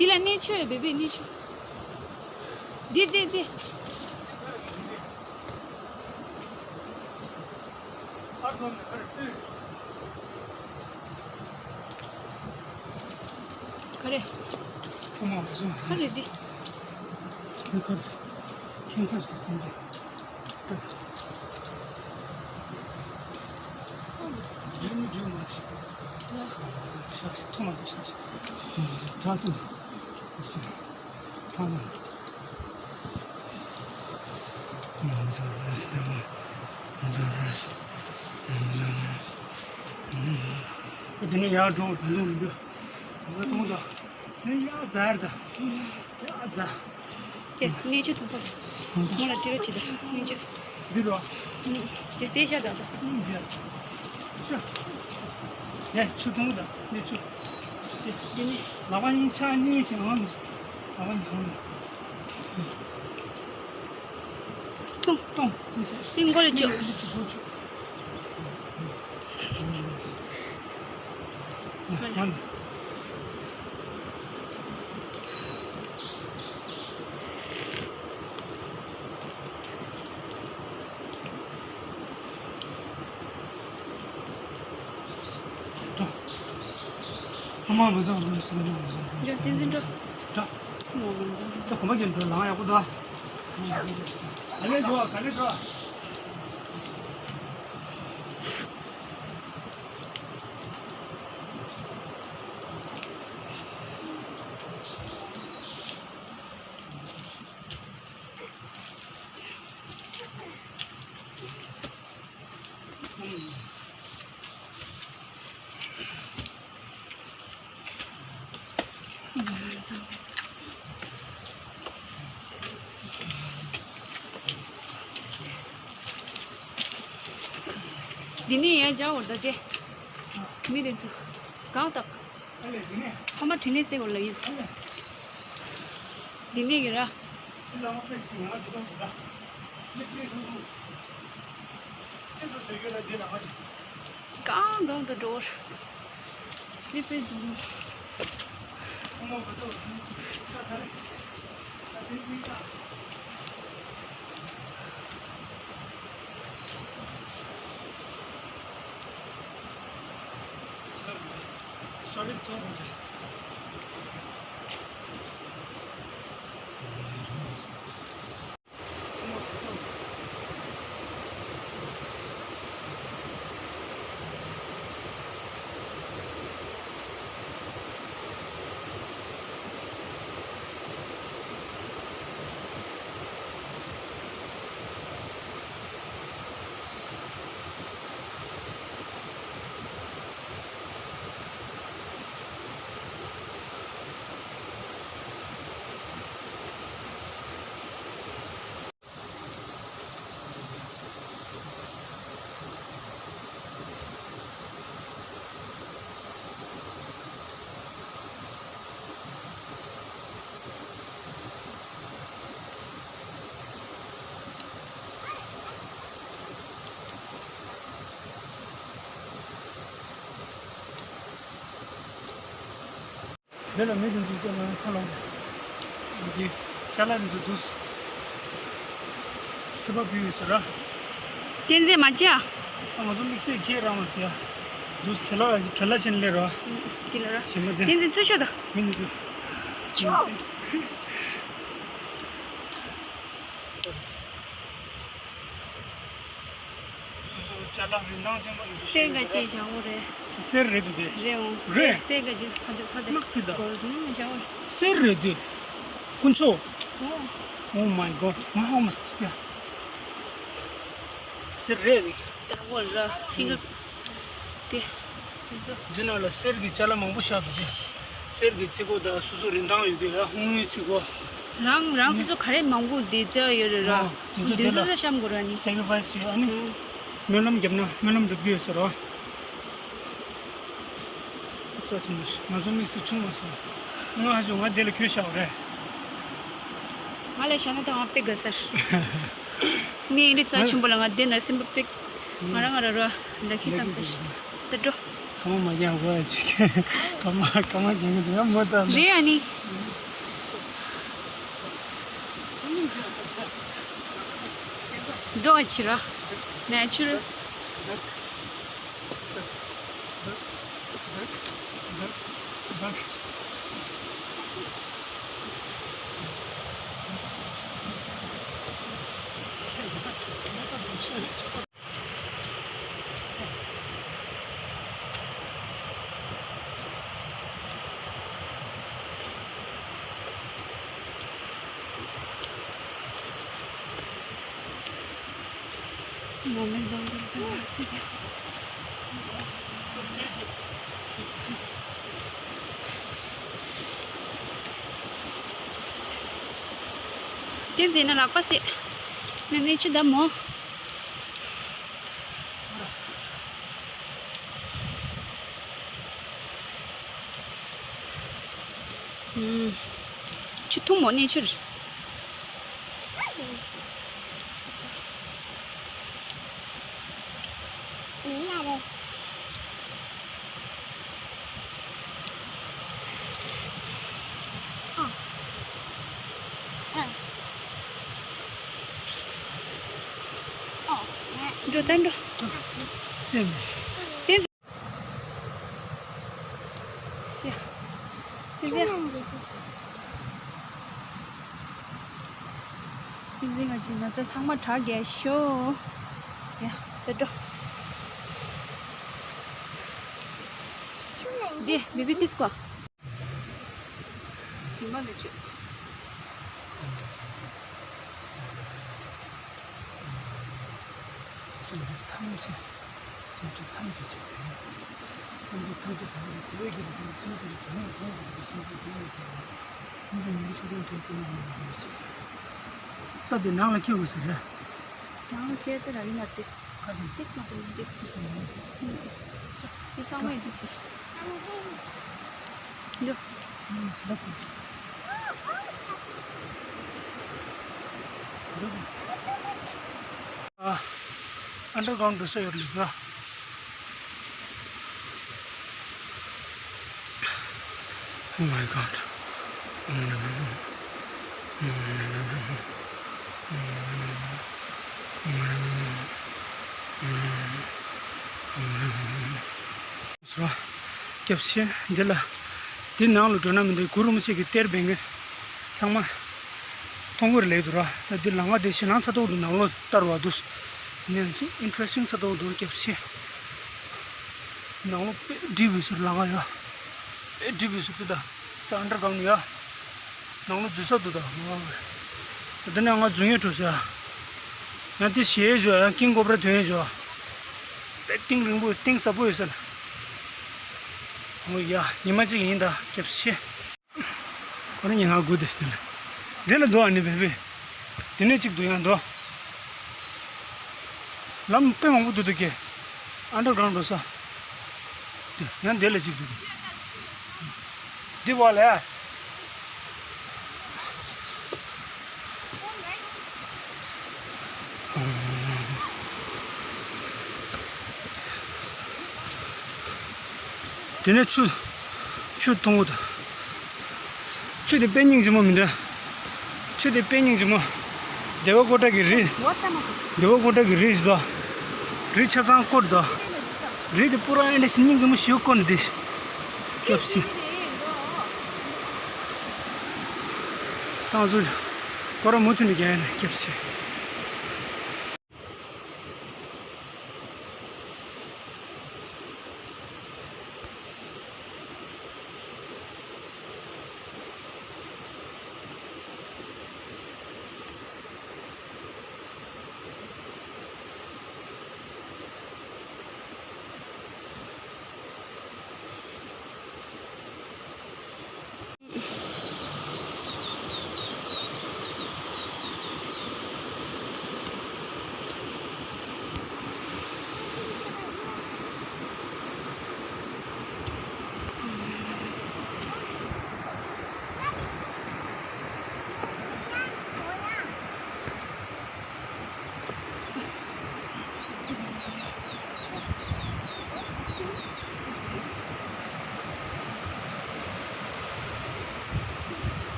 འདི་ལ་གནས་མཆོད་ཡོད། བེ་བེ་གནས་མཆོད། འདི་འདི་འདི། ག་རེ། ཁོ་མ་བཟོ། ག་རེ་འདི། ཁྱོད་ཁ་ཁྱོད་ཚར་སོང་སེམས་ཅན། ད་ད། ཡིན་འགྲོ་མ་ཤི། ཡ། ཤ་ཤི་ཐོག་མ་དུ་ཤ་ཤི། ཁྲག་ཐུག་ཐོག་མ། དེ་ནས་ཡར་འགྲོ་དུས་འདུག་མི་འདུག་ང་གཏོང་ད། ནི་ཡར་འཛར་ད། ཡར་འཛར། དེ་གནས་ཆུ་འཐུང་པ། མོ་ལ་སྤྲི་རོ་བྱེད་ད་གནས་ཆུ། འདི་རོ། དེ་སེ་ཤ་ད་ད། ཆུ། ཡ་ཆུ་འཐུང་ད་གནས་ཆུ། འདི་ནི། ལག་པ་གཉིས་ཕྱག་གཉིས་བྱས་ཨང་། ལག་པ་གཉིས་ཨང་། འཐུང་། འཐུང་། འདི་མགོ་ལ་བཅུག་འདི་ཆུ་མགོ་བཅུག་ཨ་མ་མ་བཟང་རུང་སྲིད་མ་མ་བཟང་རུང་། ཡ་བསྟན་འཛིན་འགྲོ། འགྲོ། ཨ་མ་མ་བཟང་རུང་། ད་གོམ་པ་རྒྱབ་འགྲོ་ལངས་ཡག་པོ་འདུག་ཨ། ག་ནས་འགྲོ་ག་ནས་འགྲོ། འདི་ནས་ཡར་འཇགས་འོར་ད་དེ། མི་དེ་ཚོ་གང་བཏབ། ཕ་མ་དྲིན་ལས་སེ་གོ་ལ་ཡིན། འདི་ནས་གི་ར། གང་གང་དུ་འགྲོ། སི་ལི་པར་འདུག་དེ་ལ་མི་དེ་ཚོ་ཚོ་ལ་ཁ་ལོ། འདི་ཅ་ལག་དེ་ཚོ་འདུག་ཚེ་པ་བུ་ཡོད་ས་ར། བསྟན་འཛིན་མ་ཅི་ཨ། ང་ཚོ་དམིགས་བསལ་ཁྱེད་རང་མ་ཟེར་ཡ། འདུག་བྲེལ་ལ་བྲེལ་ལ་ཕྱིན་ལེ་ར། དེ་ལ་ར། ཞིམ་པོ་དེ། བསྟན་འཛིན་ཚུར་ཤོག་ད། མི་དེ་ཚོ། སོ་སོ་ཅ་ལག་རིན་ཐང་ཆེན་པོ་རེད་འདུག་གསེར་ག་ཅེས་བཞག་འོ་རེད། གསེར་རེད་འདུག་དེ། རེད་འོང་། རེད། གསེར་ག་ཅེས་ཕ་དུ་ཕ་དུ། ལག་དེ་ད། གོལ་ཌན་བཞག་འོ་རེད། གསེར་རེད་དེ། དཀོན་མཆོག Oh my God. ང་ཧོ་མ་སི་ཀ་གསེར་རེད་དེ། ད་འོ་ར་ཕིང་གར་དེ། འདི་ནང་ལ་གསེར་གྱི་ཅ་ལག་མང་པོ་བཞག་འདུག་དེ། གསེར་གྱི་ཚིག་གོ་དང་སོ་སོ་རིན་ཐང་ཡོད་དེ་ལ་དངུལ་ཚིག་གོ། རང་རང་སོ་སོ་ག་རེ་མང་པོ་འདི་བཙལ་ཡོད་རེད་ར། ཨོ། འདི་ཚོ་འདི་དེ་ཚོ་ལ་ཚོ་བཤམ་དགོས་ར་ནི། སེ་ཀ་རི་ཕའི་སི་ཡོད་ཨ་ནི། ཨོ། སྨོན་ལམ་བརྒྱབ་ན་སྨོན་ལམ་འགྲུབ་ཀྱི་ཡོད་ཟེར་རོ། ཙག་ཙིག་མ་ང་ཚོ་དམིགས་བསལ་ཆུང་བ་སོང་། ང་ཧ་ཅང་ང་དེ་ལ་གུས་ཞབས་རེད། ང་ལ་ཤ་ན་ད་ང་དཔེ་དགའ་ས་རེད། ནི་ཨིན་རི་རྩ་ཆེན་པོ་ལ་ང་དེ་ན་སེམས་པ་དཔེ། ང་རང་ང་རང་ར་ལ་ཁི་བསམ་ས་ཞིག་ད་འགྲོ། ཁ་མ་མ་རྒྱག་གོ་ཡ་ཅིག་ཁ་མ་ཁ་མ་རྒྱག་གི་འདུག་ཡ་མོ་ད་རེད་ཨ་ནི། རྡོ་ཆི་ར། ནེ་ཆུ་རལ། བསྟན་འཛིན་ན་ལག་པ་བསྲེགས། ནས་ནས་ཆུ་བསྡམས་མོ། ཆུ་འཐུང་མོ་ནས་ཆུ་རེད། ད་འགྲོ། སེམས། དེ། ཡ། དེ་ཚེ། དེ་ཚེ་ང་ཅི་ན་ཚ་ཚང་མ་དྲག་རྒྱལ་ཤོ། ཡ། དེ་འགྲོ། དེ་མི་བི་ཏིས་ཀོ། ཇི་མ་ལས་བཅོས། སེམས་ཅན་ཐམས་ཅད། སེམས་ཅན་ཐམས་ཅད་ཆེད་དུ། སེམས་ཅན་ཐམས་ཅད་དང་དེ་བས་ཀྱི་རིགས་སེམས་ཅན་ཐམས་ཅད་དང་དེ་བས་ཀྱི་རིགས་སེམས་ཅན་ཐམས་ཅད་དང་དེ་བས་ཀྱི་རིགས་སེམས་ཅན་ཉིད་ཆོས་ལྡན་དྲན་སྐུལ་གནང་བ་ཡིན་ཞེས། ས་དེ་ནང་ལ་འཁྱེར་དགོས་ཟེར་རེད། ནང་ལ་འཁྱེར་ཏེ་ར་ཡིན་མ་རེད། ཁ་ཅིག་ཏིས་མ་ཏིས་མ་ཏིས། ཏིས་མ་ཏིས། ཏིས་ཚང་མ་ཡིན་ཏིས་ཤིག་འདུག་ཨ་འདྲ་གང་འགྲོ་ས་ཡོད་ལེ་ག Oh my God. སོ། སྐྱབས་ཤེ་འདི་ལ། འདི་ནང་ལ་འགྲོ་ན་མི་འདུག་གུ་རུ་མི་ཆེ་གི་གཏེར་འབེན་གི་ཚང་མ། མཐོང་གི་རེད་ལེགས་འདུག་ར། ད་འདི་ལམ་ཁ་དེ་ཞེད་སྣང་ཚ་ཏོག་འདུག་ནང་ལོགས་ལྟར་བ་འདུག་ནས་ཅི་ཨིན་ཊི་རེ་སི་ཊིང་ཚ་ཏོག་འདུག་སྐྱབས་ཤེ། ནང་ལོགས་དཔེ་འགྲིབ་ཡོད་ཟེར་ལམ་ཁ་ཡ། དཔེ་འགྲིབ་ཡོད་ཟེར་དེ་ད་ས་ཨན་ཌར་གྷ་རའུན་ཌ་ཡ། ནང་ལོགས་འཛུལ་ས་འདུག་ད། འདི་ནས་ང་འཛུལ་ངེས་འགྲོ་ཟེར་ཡ། ཡང་དེ་ཞེད་ཡོད་ཡང་ཀིང་ཀོབ་ར་ཐོན་ཡོད། དཔེ་གཏིང་རིང་པོ་གཏིང་ཟབ་པོ་ཡོད་ཟེར། འོ་ཡ་ཉི་མ་གཅིག་ཡིན་ད་སྐྱབས་ཤེ། ཁོ་རང་ཉིན་ཧ་གོ་དེ་སྟེ་ལ། འདི་ལ་འདུག་ཨ་ནི་བེ་བེ། འདི་ནས་གཅིག་འདུག་ཡང་འདུག་ལམ་དཔེ་མང་པོ་འདུག་འདུག་གས། ཨན་ཌར་གྷ་རའུན་ཌ་འགྲོ་ས། འདི་ཡང་འདི་ལ་གཅིག་འདུག་འདི་བ་ལས། དེ་ནས་ཆུ། ཆུ་མཐོང་གི་འདུག་ཆུ་དེ་དཔེ་སྙིང་རྗེ་མོ་མི་འདུག་ཆུ་དེ་དཔེ་སྙིང་རྗེ་མོ། དེ་བ་ཀོ་ཊ་གི་རི། དེ་བ་ཀོ་ཊ་གི་རི་ཞིག་འདུག་རི་ཆ་ཚང་བསྐོར་འདུག་རི་དེ་པུ་ར་ཨེ་འདྲ་ཞིག་སྙིང་རྗེ་མོ་ཞིག་བསྐོར་འདུག་སྟེ། སྐྱབས་ཤིག་ཏང་ཚུ། ཁོ་རང་མུ་མཐུད་ནས་རྒྱག་ཡ་ན་སྐྱབས་ཤིག་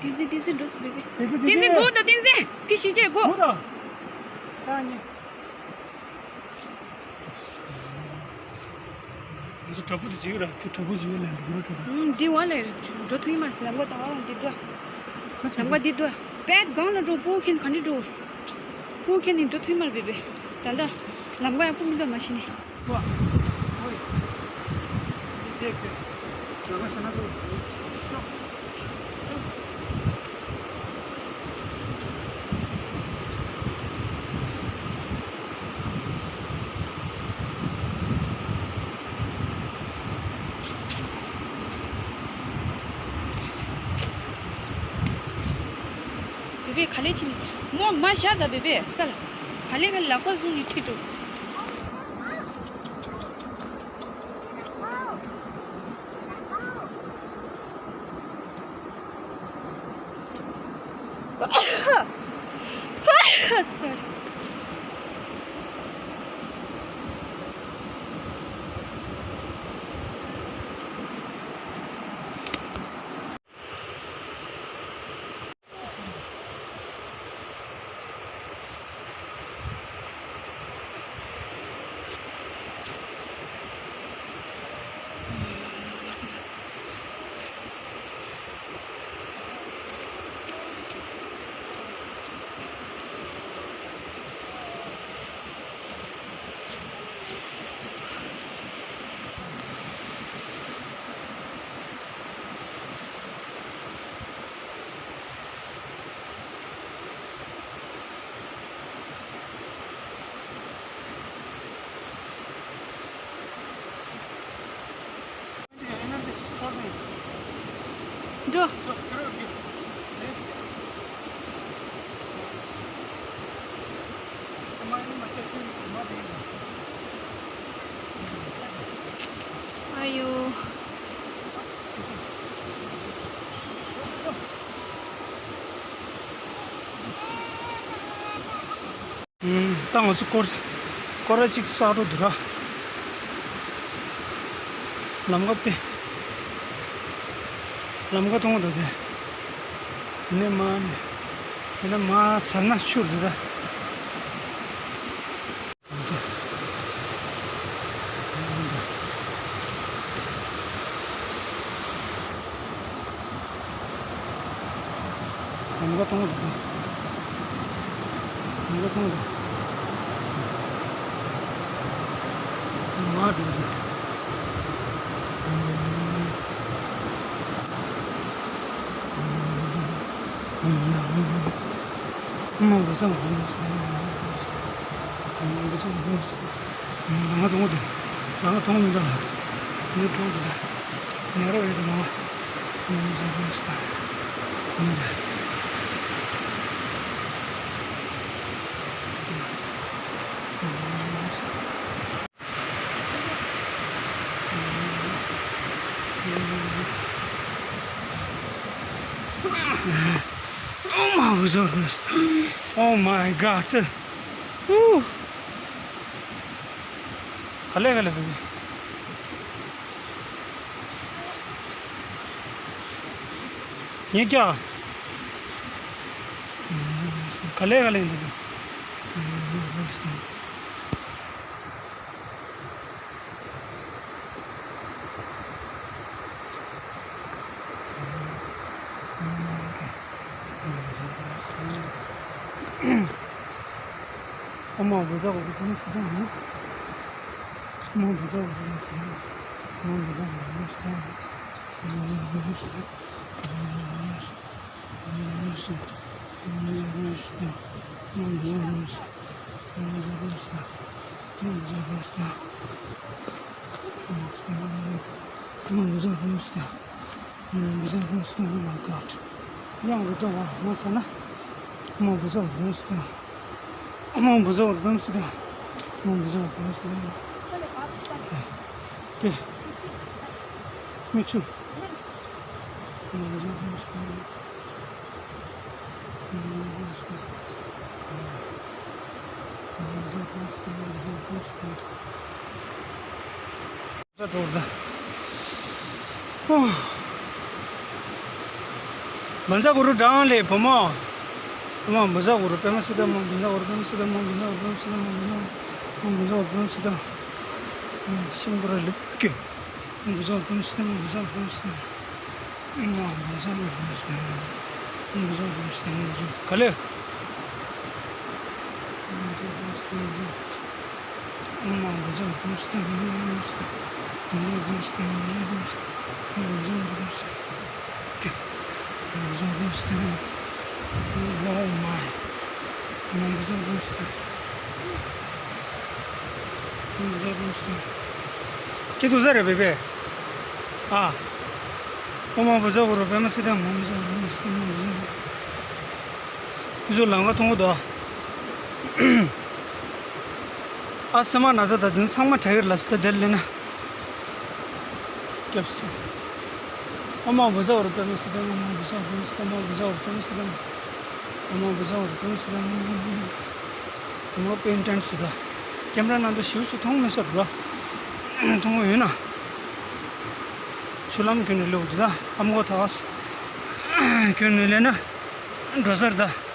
བསྟན་འཛིན། བསྟན་འཛིན་འགྲོ་སོང་བེ་བེ། བསྟན་འཛིན། བསྟན་འཛིན་སྒོ་དང་བསྟན་འཛིན། ཕི་ཤི་ཅེ་སྒོ། སྒོ་དང་། ད་ནི། ང་ཚོ་དྲག་པོ་དེ་བྱེད་ཀྱི་ར། ཁྱོད་དྲག་པོ་བྱེད་ཀྱི་ལ་འགྲོ་གི་ར་དྲག་པོ། ཨུམ། འདི་བ་ལས་འགྲོ་ཐུབ་ཀྱི་མ་རེད། ལམ་ཁ་དང་བ་ལ་འདི་འདུག་ཁ་ཆེ་ལམ་ཁ་འདི་འདུག་བད་གང་ལ་འགྲོ། སྤུ་གུ་ཁྱེར་ག་འདྲ་འགྲོ། སྤུ་གུ་ཁྱེར་ནས་འགྲོ་ཐུབ་ཀྱི་མ་རེད་བེ་བེ། ད་ལྟ་ལམ་ཁ་ཡག་པོ་མི་འདུག་མ་གཞི་ནས། ཝ། ཝེ། འདི་དེ་དེ། ལམ་ཁ་ཤ་ན་འགྲོ། ཤོག་ག་ལེ་ཕྱིན། མོ་མ་བཞག་ད་བེ་བེ་སལ། ག་ལེ་ག་ལེ་ལག་པ་བཟུང་ནས་ཁྲིད་འགྲོ། Sorry. འགྲོ། ཨ་ཡོ། ད་ང་ཚོ་སྐོར་སྐོར་ར་གཅིག་ས་རུ་འདུག་ར། ལམ་ཁ་དཔེ། ལམ་ཁ་མཐོང་འདུག་དེ། དེ་ནས་མར་ནས། དེ་ནས་མར་ཚར་ན་ཆུ་རེད་ད། ལམ་ཁ་མཐོང་འདུག་ལམ་ཁ་མཐོང་འདུག་མར་འགྲོ་འདུག་ལམ་ཁ་མཐོང་འདུག་ལམ་ཁ་མཐོང་མི་འདུག་ནི་གྲོང་འདུག་ནི་རོ་ཡོད་དུ་མ། Oh my goodness. Oh my God. Woo. ག་ལེ་ག་ལེ་ག་ལེ། ངས་ཀྱང་། ག་ལེ་ག་ལེ་འདུག་ཨ་མ་བུ་ཟ་བུ་ཟ་སི་ཏང་ནི། ཨ་མ་བུ་ཟ་བུ་ཟ་སི་ཏང་ནི། ཨ་མ་བུ་ཟ་བུ་ཟ་སི་ཏང་ནི། Oh my God. ཡང་རུ་ཏོ་བ་མ་ཚ་ན། མོ་བུ་ཟོ་རུ་སི་ཏ། མོ་བུ་ཟོ་རུ་སི་ཏ། མོ་བུ་ཟོ་རུ་སི་ཏ། ཏེ། མི་ཆུ། མོ་བུ་ཟོ་རུ་སི་ཏ། མོ་བུ་ཟོ་རུ་སི་ཏ། མོ་བུ་ཟོ་རུ་སི་ཏ། ད་དོར་ད། ཨོ། བཛྲ་གུ་རུ་བགྲང་ལས་བུ་མོ། བུ་མོ་བཛྲ་གུ་རུ་པདྨ་སིདྡྷ་མོ། བཛྲ་གུ་རུ་པདྨ་སིདྡྷ་མོ། བཛྲ་གུ་རུ་པདྨ་སིདྡྷ་མོ། བཛྲ་གུ་རུ་པདྨ་སིདྡྷ། ཤིང་བུ་ར་ལུག་གི། བཛྲ་གུ་རུ་པདྨ་སིདྡྷ་མོ། བཛྲ་གུ་རུ་པདྨ་སིདྡྷ་མོ། བཛྲ་གུ་རུ་པདྨ་སིདྡྷ་མོ། བཛྲ་གུ་རུ་པདྨ་སིདྡྷ་མོ། ག་ལེ། Oh my. ཁྱེད་ཚོ་ཟ་རེད་པས་པས། ཨ། ཨོཾ་བཛྲ་གུ་རུ་པདྨ་སིདྡྷ། ཨོཾ་བཛྲ་གུ་རུ་པདྨ་སིདྡྷ། ཨོཾ་བཛྲ་གུ་རུ། ཚོ་ལམ་ཁ་མཐོང་གི་འདུག་ཨ་སེམས་མ་ན་ཚ་ད་དུང་ཚང་མ་དྲག་གི་རེད་ལ་སི་ད་དེར་སླེབས་ན། སྐྱབས་སུ། ཨ་མ་བུ་ཚ་བར་པད་མ་སི་ཏན་ཨ་མ་བུ་ཚ་བར་པད་མ་སི་ཏན་ཨ་མ་བུ་ཚ་བར་པད་མ་སི་ཏན་ཨ་མ་བུ་ཚ་བར་པད་མ་སི་ཏན་ཨ་མ་པེན་ཏན་སུ་ད། ཀེམ་ར་ནང་དུ་ཞིབ་སུ་མཐོང་མི་སྲིད་ར། མཐོང་གི་ཡོད་ན། ཆུ་ལམ་ཁྱོན་ནས་ལོག་འདུག་ད་ཨ་མགོ་ཐག་ཁྱོན་ནས་ལེན་ན་འགྲོ་སར་ད།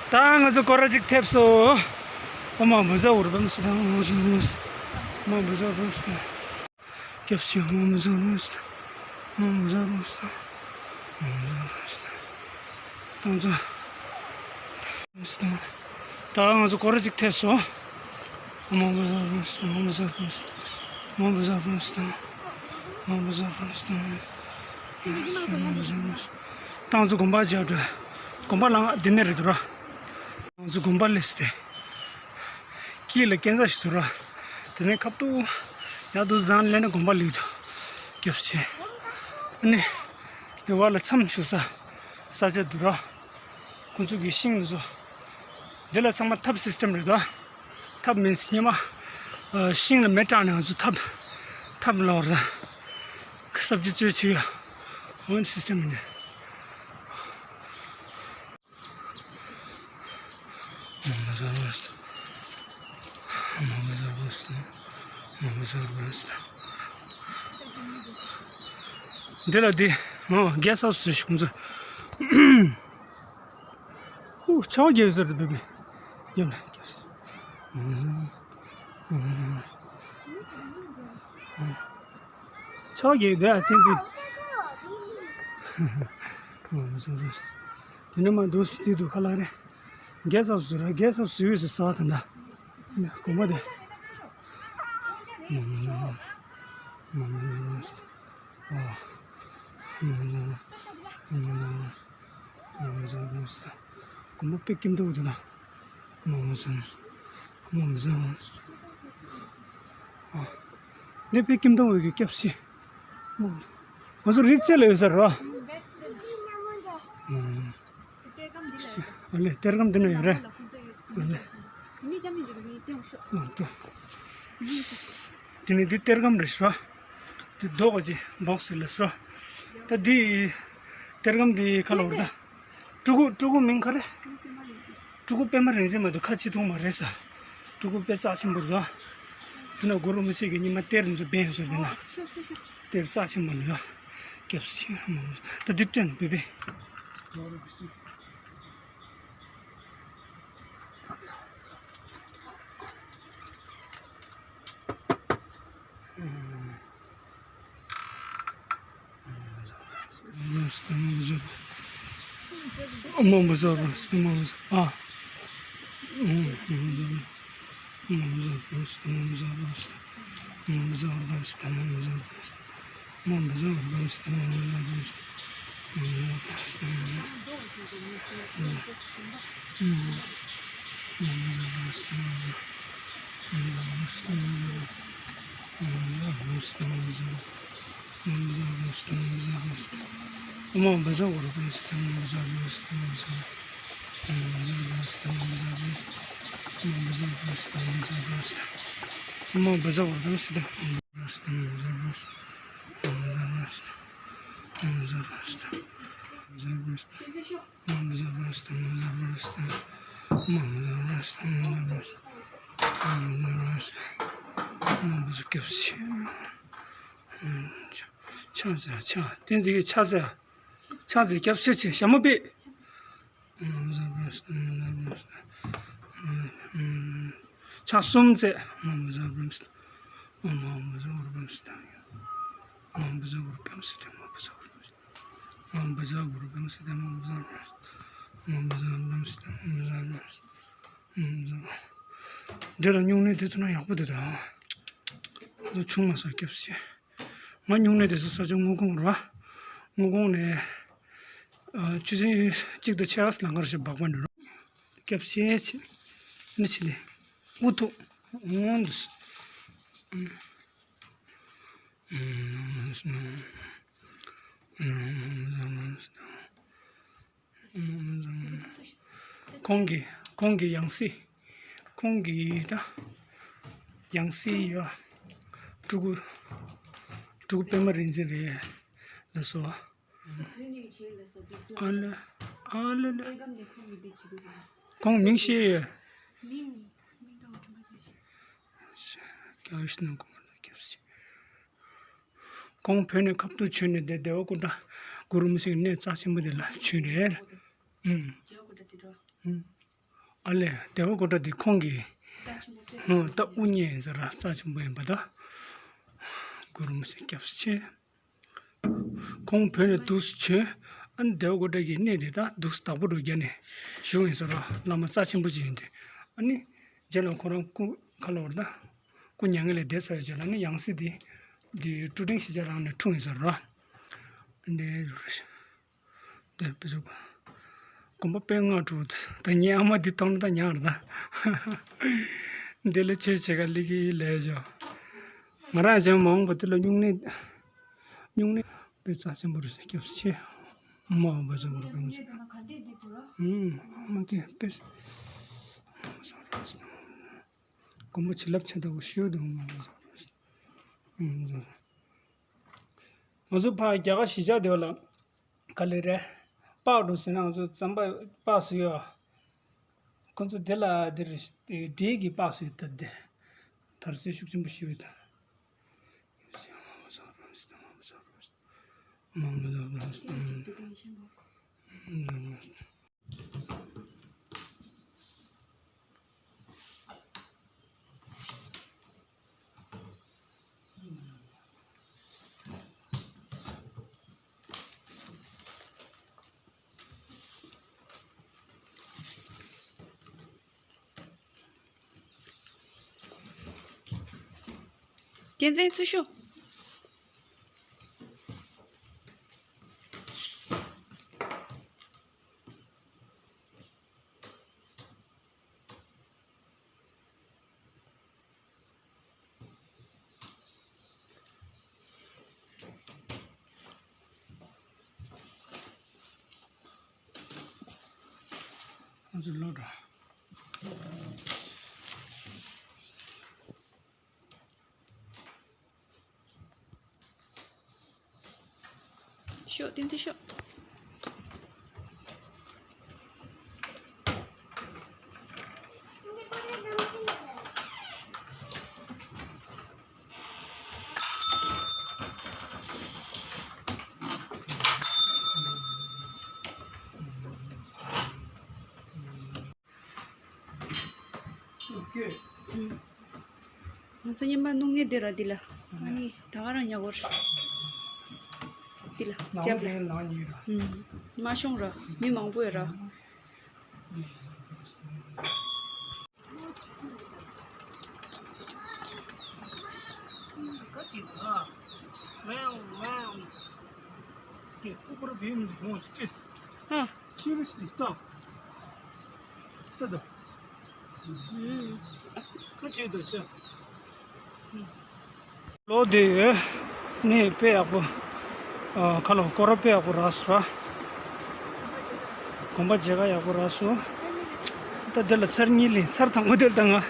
ད་ང་ཚོ་སྐོར་ར་ཅིག་ཐེབས་སོང་། ཨོ་མ་བུ་ཟ་འུར་བམ་སི་ཏང་། ཨོ་མ་བུ་ཟ་འུར་བམ་སི་ཏང་། སྐྱབས་སུ་མཆི། ཨོ་མ་བུ་ཟ་འུར་བམ་སི་ཏང་། ཨོ་མ་བུ་ཟ་འུར་བམ་སི་ཏང་། ཨོ་མ་བུ་ཟ་འུར་བམ་སི་ཏང་། ད་ང་ཚོ་ད་ང་ཚོ་སྐོར་ར་ཅིག་ཐེབས་སོང་། ཨོ་མ་བུ་ཟ་འུར་བམ་སི་ཏང་། ཨོ་མ་བུ་ཟ་འུར་བམ་སི་ཏང་། ཨོ་མ་བུ་ཟ་འུར་བམ་སི་ཏང་། ཨོ་མ་བུ་ཟ་འུར་བམ་སི་ཏང་། ཨོ་མ་བུ་ཟ་འུར་བམ་སི་ཏང་། ད་ང་ཚོ་དགོན་པ་མཇལ་འགྲོ། དགོན་པ་ལ་འདི་ནས་རེད་འདུག་ར། ང་ཚོ་དགོན་པ་སླེབས་ཏེ། དཀྱིལ་ལ་སྐས་འཛེག་ཞིག་འདུག་ར། དེ་ནས་ཁ་ཐུག་ཡར་དུ་བཟང་སླེབས་ན་དགོན་པ་སླེབས་འདུག་སྐྱབས་སུ་མཆི། ཨ་ནི། དེ་བར་ལ་མཚམས་བཞུགས་ས། ས་ཆ་འདུག་ར། ཁོང་ཚོ་གི་ཤིང་ལ་བཟོ། འདི་ལ་ཚང་མ་ཐབ་སིས་ཊེམ་རེད་དོ། ཐབ་མིན་སྙེ་མ། ཨ། ཤིང་ལ་མེ་སྲེག་ནས་ང་ཚོ་ཐབ། ཐབ་ལོག་ར། ཁ་སབ་ཅི་བཅོས་བྱེད་ཡ། འོན་སིས་ཊེམ་ཡིན་ནས། འདི་ལ་འདི། ཨོ། གེ་སི་ཧའུ་སི་ཞིག་ཁོང་ཚོ། ཨུ། ཆ་གེ་ཟེར་དུ་བི་བི། ཡོད་ན་གེ་སི། ཆ་གེ་འདི་ཨ་ཏིང་ཏིང་། དེ་ནས་མ་འདུག་སི་ཏི་འདུག་ཁ་ལག་རེད། གེ་སི་ཧའུ་སི་ར། གེ་སི་ཧའུ་སི་ཡོད་ཟེར་ས་བ་དེ་འདྲ། དགོན་པ་དེ། དགོན་པ་དཔེ་སྐྱིད་མདོག་འདུག་ད། ནི་དཔེ་སྐྱིད་མདོག་འོད་ཀྱི་སྐྱབས་སུ་མཆི། ང་ཚོ་རི་རྩེ་ལ་ཡོད་ས་རེད་བ། ཨ་ལེ། གཏེར་སྒམ་འདི་ན་ཡོད་རེད། ཨ་ལེ། ཨ་ཏོ། དེ་ནི་འདི་གཏེར་སྒམ་རེད་ཤག་འདི་རྡོ་ག་ཅི་སྦོག་སི་ལ་ཤག་ད་འདི་གཏེར་སྒམ་འདི་ཁ་ལ་བར་ད། སྤྲུལ་སྐུ། སྤྲུལ་སྐུ་མིང་ག་རེ། སྤྲུལ་སྐུ་པད་མ་རིག་འཛིན་མ་གཏོགས་ཁ་ཅིག་མཐོང་མ་རེད་ས། སྤྲུལ་སྐུ་དཔེ་རྩ་ཆེན་པོ་རེད་ད། འདི་ན་གུ་རུ་རིན་པོ་ཆེ་གི་རྙིང་མ་གཏེར་འདི་ཚོ་སྦས་ཡོད་ས་རེད་ན། གཏེར་རྩ་ཆེན་པོ་ནི་ཡ། སྐྱབས་སུ་མཆི། ད་འདི་སྤྲད་ན་བི་བི། ཕྱག་འཚལ། ཕྱག་བསྟན་འཛིན་གྱི་ཕྱག་འཚལ། ཕྱག་འཚལ། སྐྱབས་སུ་མཆི། ཞྭ་མོ་པད། ཕྱག་གསུམ་བཙལ། ཨོཾ་བཛྲ་བྷྲཱུྃ་སིདྡྷི། ཨོཾ་བཛྲ་གུ་རུ་བྷྲཱུྃ་སིདྡྷི། ཨོཾ་བཛྲ་གུ་རུ་བྷྲཱུྃ་སིདྡྷི། ཨོཾ་བཛྲ་གུ་རུ་བྷྲཱུྃ་སིདྡྷི། ཨོཾ་བཛྲ་གུ་རུ་བྷྲཱུྃ་སིདྡྷི། ཨོཾ་བཛྲ་གུ་རུ་བྷྲཱུྃ་སིདྡྷི། ཨོཾ་བཛྲ་གུ་རུ་བྷྲཱུྃ་སིདྡྷི། ཨོཾ་བཛྲ། འདི་ལ་སྨྱུང་གནས་དེ་ཚོ་ན་ཡག་པོ་འདུག་ད། ང་ཚོ་ཆུང་མ་སོང་སྐྱབས་སེ། ང་སྨྱུང་གནས་དེ་ཚོ་ས་ཆ་སྔོ་ཁོང་ར། སྔོ་ཁོང་ནས། ཨ། ཆུ་ཚོད་གཅིག་དང་ཕྱེད་ཀ་ལ་ང་ར་ཞིག་སྦག་པ་འདྲ་ར། སྐྱབས་སེ་ཆེ། ནི་ཆེ་ལེ། འུ་ཐུག་འོང་འདུག་ཁོང་གི་ཁོང་གི་ཡང་སྲིད། ཁོང་གི་ད་ཡང་སྲིད་ཡོད། སྤྲུལ་སྐུ་སྤྲུལ་སྐུ་པད་མ་རིག་འཛིན་རེད་ལ་སོ། ཨ་ལེ་ཨ་ལེ་ལེ། ཁོང་མིང་ཤེས་ཡོད། ཁོང་བོད་ནས་ཁ་ཐུག་བྱོན་ནས་དེ་རྒྱལ་བ་སྐུ་འདྲ་གུ་རུ་མི་སེང་གནས་རྩ་ཆེན་པོ་དེ་ལ་བྱོན་རེད། ཨུམ། ཨ་ལས་རྒྱལ་བ་སྐུ་འདྲ་དེ་ཁོང་གི། ད་དབུ་བརྙེས་ཡིན་ཟེར་ར་རྩ་ཆེན་པོ་ཡིན་པ་ད། གུ་རུ་མི་སེང་སྐྱབས་སུ་མཆི། ཁོང་བོད་ནས་འདུག་སེ་བྱོན། ཨ་ནི་རྒྱལ་བ་སྐུ་འདྲ་གི་གནས་དེ་ད་འདུག་སེ་བདག་པོ་འགྲོ་རྒྱ་ནས་བཞུགས་ཡིན་ཟེར་ར་བླ་མ་རྩ་ཆེན་པོ་ཅིག་ཡིན་དུས། ཨ་ནི་རྗེས་ལ་ཁོ་རང་སྐུ་ཁ་ལོ་བར་ད། སྐུ་མྱ་ངན་ལས་འདས་ཚར་རྗེས་ལ་ནི་ཡང་སྲིད་དེ། འདི་སྤྲུལ་ཕྲན་ཞེས་བྱ་རང་ནས་འཁྲུངས་ཡིན་ཟེར་ར། འདི་ཡོད་རེད། འདི་བུ་ཚོ། དགོན་པ་དཔེ་སྔ་དྲོ་ད་ངའི་ཨ་མ་འདི་མཐོང་ན་ད་ཉག་རེད་ད། འདི་ལ་ཆོས་བྱེད་ག་སླེབས་ཀྱི་ལས་བྱོས། ང་རང་ཅང་མ་འོངས་པ་དེ་ལ་སྨྱུང་གནས། སྨྱུང་གནས་དཔེ་རྩ་ཆེན་པོ་རེད་ཟེར། སྐྱབས་ཆེ། མ་འོངས་པ་ཅང་མ་རུ་གང་ཟེར། ཨུམ། མ་སྐྱེས་དཔེ། དགོན་པ་བྱིན་རླབས་ཆེ་ལྟ་བུ་ཤིའུ་དུ་མ་འོངས་པ་ཅང་མ་རུ། ཨུམ། ང་ཚོ་ཕར་རྒྱ་གར་གཞིས་ཆགས་དེ་བ་ལ། ག་ལེ་རེད། པགས་འགྲོ་ཟེར་ན་ང་ཚོ་རྩམ་པ་པགས་སུ་ཡོད། ཁོ་ཚོ་དེ་ལ་དེར་འབྲས་ཀྱི་པགས་སུ་ཡོད་ད་དེ། དར་སྲོལ་ཤུགས་ཆེན་པོ་ཞིག་ཡོད་ད། རྒྱལ་མཚན་ཚུར་ཤོག་ང་ཚོ་ལོག་འགྲོ། ཤོག་བསྟན་འཛིན་ཤོག་ང་ཚོ་ཉི་མ་སྣུག་ངེ་དེ་ར་འདི་ལ། ཨ་ནི་ད་ག་རང་ཉ་གོར། འདི་ལ་ནང་རྒྱབ་ལ། དེ་ནང་ཉིད་ར། ཨུམ། མ་ཤོང་ར་མི་མང་པོ་ཡོད་ར། ཨ། ལོ་དེ་ཡོད། གནས་དཔེ་ཡག་པོ། ཨ། ཁ་ལོ་སྐོར་ར་དཔེ་ཡག་པོ་རག་སོང་ར། དགོན་པ་མཇལ་ཁ་ཡག་པོ་རག་སོང་། ད་འདི་ལ་ཚར་གཉིས་ལས་ཚར་དང་པོ་དེར་ད་ང་། ཨོ།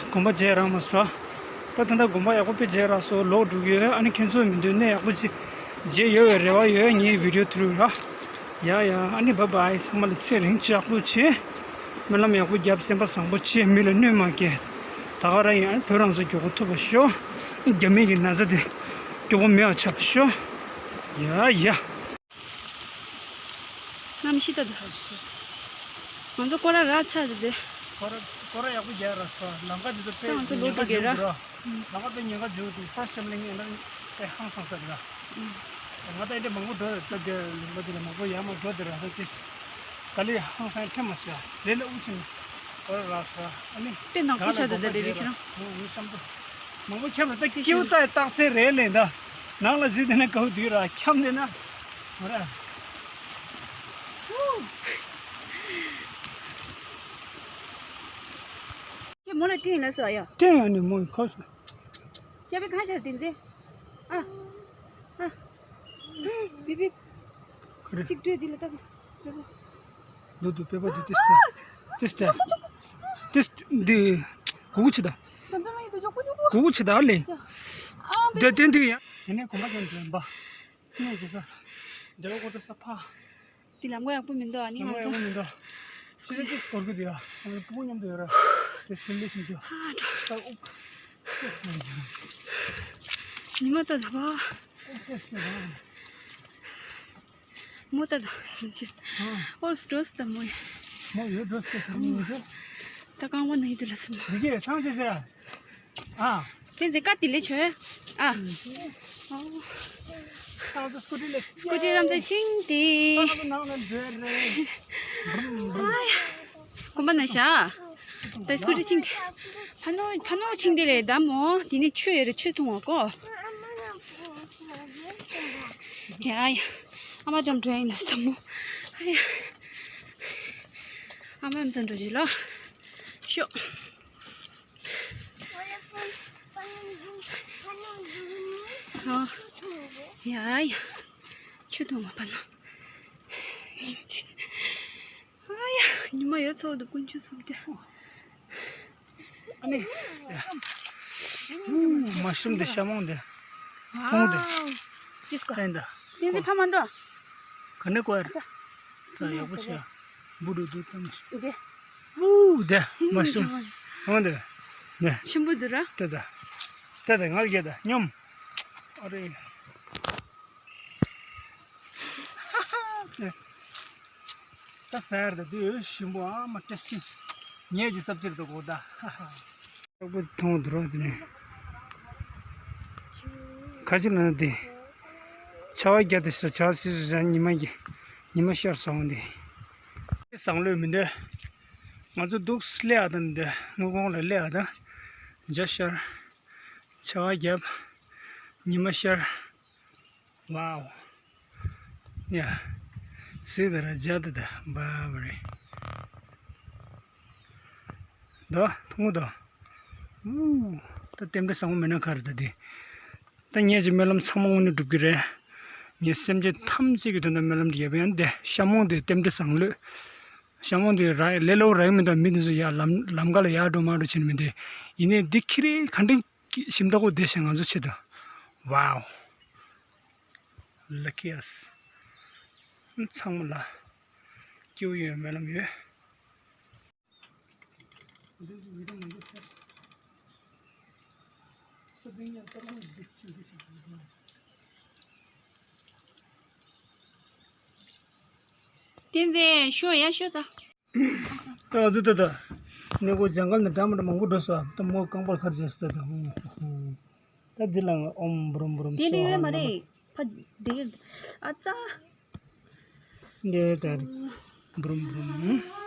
དགོན་པ་མཇལ་རག་མ་སོང་ར། ད་ད་ལྟ་དགོན་པ་ཡག་པོ་དཔེ་མཇལ་རག་སོང་། ལོག་འགྲོ་གི་ཡོད། ཨ་ནི་ཁྱེད་ཚོ་མི་འདུག་གནས་ཡག་པོ་ཅིག་མཇལ་ཡོད་པའི་རེ་བ་ཡོད། ངའི་བི་ཌིའོ་ཐུག་ར། ཡ་ཡ། ཨ་ནི་བཱའི་བཱའི། ཚང་མ་ལ་ཚེ་རིང་ཅིག་ཡག་པོ་བྱེད། སྨོན་ལམ་ཡག་པོ་རྒྱབ། སེམས་པ་བཟང་པོ་བྱེད། མི་ལ་གནོད་མ་སྐྱེལ། ད་ག་རང་ཡིན། ཨ་ནི་བོད་རང་བཙན་མགྱོགས་པོ་ཐོབ་པ་ཤོག་རྒྱ་མི་གི་ན་ཚ་དེ་མགྱོགས་པོ་མེད་པ་ཆགས་པ་ཤོག་ཡ་ཡ། གནམ་གཤིས་ད་ད། ང་ཚོ་སྐོར་ར་རག་ཚར་དེ་དེ། སྐོར་ར་སྐོར་ར་ཡག་པོ་རྒྱག་ར་སོ། ལམ་ཁ་དེ་ཚོ་དཔེ་ད་ང་ཚོ་ཉེན་ལོ་ཁ་དེ་གས་ར། འཇུག་ར། ལམ་ཁ་དཔེ་ཉེན་ཁ་འཇུག་འདུག་ཧྥ་ཤམ་ལིང་ཨེ་ནི་དཔེ་ཧང་སང་ས་རེད་ར། ང་ད་ཨེ་འདྲ་མང་པོ་འགྲོ་ད་དེ་ལུང་པ་དེ་ལ་མང་པོ་ཡར་མར་འགྲོ་དེ་ར་ད་དེ། ག་ལེ་ཧང་སང་ཐེ་མ་སོ་ཡ་ལེ་ལ་ཨུ་ཆིན་སྐོར་ར་སོ་ཨ་ནི། དཔེ་ནག་པོ་ཆགས་འདུག་ད་དེ་རིགས་ཁྱེད་རང་། ཨོ་ངའི་བསམ་ཚུལ། མང་པོ་ཁྱབ་ལ་ད་ཚེ་ཀིའུ་ཤིག་ད་རྟགས་ཚེ་རེད་ལེ་ད། ནང་ལ་བཟོས་དེ་ན་གའུ་དུས་ར་ཁྱམས་དེ་ན། མ་ར། ཁྱེད་མོ་ལ་སྤྲིན་ལ་སོ་ཡ། སྤྲིན་ཡང་ནི་མོ་ཡི་ཁོ་སོ། ཅ་པི་གང་ཤར་དེ་འཛེ། ཨ། ཨ། བི་བི། ག་རེ། གཅིག་སྤྲོད་དེ་ལ་ལྟ་གི། ལུ་དུ་པེ་པ་དུ་ཏིས་ཏ། ཏིས་ཏ། ཏིས་འདི། གུ་གུ་ཆི་ད། ད་ད་ལ་ཡི་དུ་ཅོ་གུ་ཅོ་གུ། གུ་གུ་ཆི་ད་ལེ། ཨ་འདི་དེ་འདི་ཡ། དེ་ནས་གོམ་པ་ཀྱང་འདྲེན་པ། ནས་ཇེ་ས། འདི་ལ་གོ་ཏོ་ས་ཕ། དེ་ལམ་ཁ་ཡག་པོ་མི་འདུག་ཨ་ནི་ང་ཚོ། ཡག་པོ་མི་འདུག་སྐུ་ཞབས་ཀྱིས་སྐོར་གི་འདུག་ཡ། ང་ཚོ་སྤུ་གུ་མཉམ་དུ་ཡོད་ར། དེ་སུ་ལས་ཤིག་འདུག་ཨ་འགྲོ། ད་ཨུག་ཉི་མ་ད་ད་བ། ཨུག་ཅེས་ཤིག་ར། མོ་ད་ད་ཅིན་ཅིན། ཨོ་སི་འགྲོ་སི་ད་མོ་ཡ། མོ་ཡོད་འགྲོ་སི་ད་མོ་ཡོད། ད་རྐང་པ་ན་ཡི་དུ་ལ་སི་མ། འདི་གས་ཚང་ཅེས་ཟེར། ཨ། དེ་ཟེ་ཀ་ཏི་ལེ་ཆོས། ཨ། ཨ་ད་སྐུ་ཏི་ལེ། སྐུ་ཏི་རམ་ཚ་ཆིང་ཏི། ཨ་ནང་ན་འདྲེ་རེད། ཨ་ཡ། གོམ་པ་ན་ཤ། ད་སྐུ་ཏི་ཆིང་ཏི། ཕ་ནོ་ཕ་ནོ་ཆིང་ཏི་ལེ་ད་མོ། དེ་ནི་ཆུ་ཡོད་རེད་ཆུ་འཐུང་བ་ཀོ། ཡ་ཡ། ཨ་མ་ཅམ་འགྲོ་ཡིན་ན་ས་མོ། ཨ་ཡ། ཨ་མ་ཨམ་ཚ་འགྲོ་ཅི་ལོ། ཤོ། ཨ། ཡ་ཡ། ཆུ་འཐུང་བ་པ་ན། ཨ་ཡ། ཉི་མ་ཡོད་ཚོགས་འདུག་དཀོན་མཆོག་གསུམ་དེ། ཨ་ནི། ཨུ། མ་ཤུམ་དེ་ཤ་མོང་དེ། ཐོང་དེ། ཨེན་ད། ཏིན་ཙི་ཕ་མ་འགྲོ། ག་ནས་ཀོ་ཡར། ས་ཡག་པོ་བྱས། འབུ་འགྲོ་འདུག་ཐོང་མ་ཤུམ། དེ། ཨུ་དེ་མ་ཤུམ། ཨོ་དེ། ནས། ཆེན་པོ་འདུག་ར། ཏེ་ད། ཏེ་ད་ང་རྒྱལ་ད་སྙོམས། ཨ་རེ། ད་ཟེར་ད་དུས་ཞིམ་པོ་ཨ་མ་ཏེ་སི་ཊི། ངས་ཀྱི་སབ་ཅིར་ད་གོ་ད། ཧ་ཧ། ཡག་པོ་མཐོང་འདུག་ར་དེ་ནས། ཁ་ཅིག་ལ་དེ། ཆར་པ་བརྒྱབ་དེ་ས་ཆར་སིབ་སིབ་ཟ་ཉི་མ་གི། ཉི་མ་ཤར་སོང་དེ། བཟང་ལོས་མི་འདོད། ང་ཚོ་འདུག་སླེ་ཨ་དང་འདི་དངུལ་གོང་ལ་སླེ་ཨ་དང་། འཇའ་ཤར། ཆར་པ་བརྒྱབ། ཉི་མ་ཤར། ཝའོ། ཡ། སྲིད་དེ་ར་འཇའ་དེ་དེ་བ་བ་རེད། ད་ཐུང་ངུ་ད། ཨུ། ད་རྟེན་འབྲེལ་བཟང་པོ་མེད་ན་ག་རེ་ད་དེ། ད་ངས་ཀྱི་སྨོན་ལམ་ཚང་མ་དངོས་གནས་འགྲུབ་ཀྱི་རེད། ངས་སེམས་ཅན་ཐམས་ཅད་ཀྱི་དོན་དུ་སྨོན་ལམ་འདི་ཡོད་པ་ཡང་དེ་ཤ་མོང་དེ་རྟེན་འབྲེལ་བཟང་ལོས། ཤ་མོང་དེ་ར་ལེ་ལོ་ར་ཡི་མི་དང་མི་དེ་ཚོ་ཡ་ལམ་ལམ་ཁ་ལ་ཡར་འགྲོ་མར་འགྲོ་བྱེད་མི་དེ། ཡིན་ནའི་འདི་ཁྱེད་རེ་ག་འདྲ་ཞིམ་ཐག་པོ་བསྡད་ཤག་ང་ཚོ་ཆེད་དུ། ཝའོ། ལ་ཁི་ཡ་སི། ཚང་མ་ལ་སྐྱིད་པོ་ཡོད་སྨོན་ལམ་ཡོད། བསྟན་འཛིན་ཤོ་ཡ་ཤོ་ད། ད་ཨ་ཙི་ད་ད། ནས་གོ་ཇང་གལ་ནས་འདྲ་མི་འདྲ་མང་པོ་འགྲོ་སོང་། ད་མོ་རྐང་པར་ཁར་བྱས་སོང་ད། ད་འདི་ལ་ཨོམ་བུ་རུམ་བུ་རུམ་དེ་ནི་ཡོད་མ་རེད། ཕ་དེ་ཨ་ཙ། འདི་ད་བུ་རུམ་བུ་རུམ།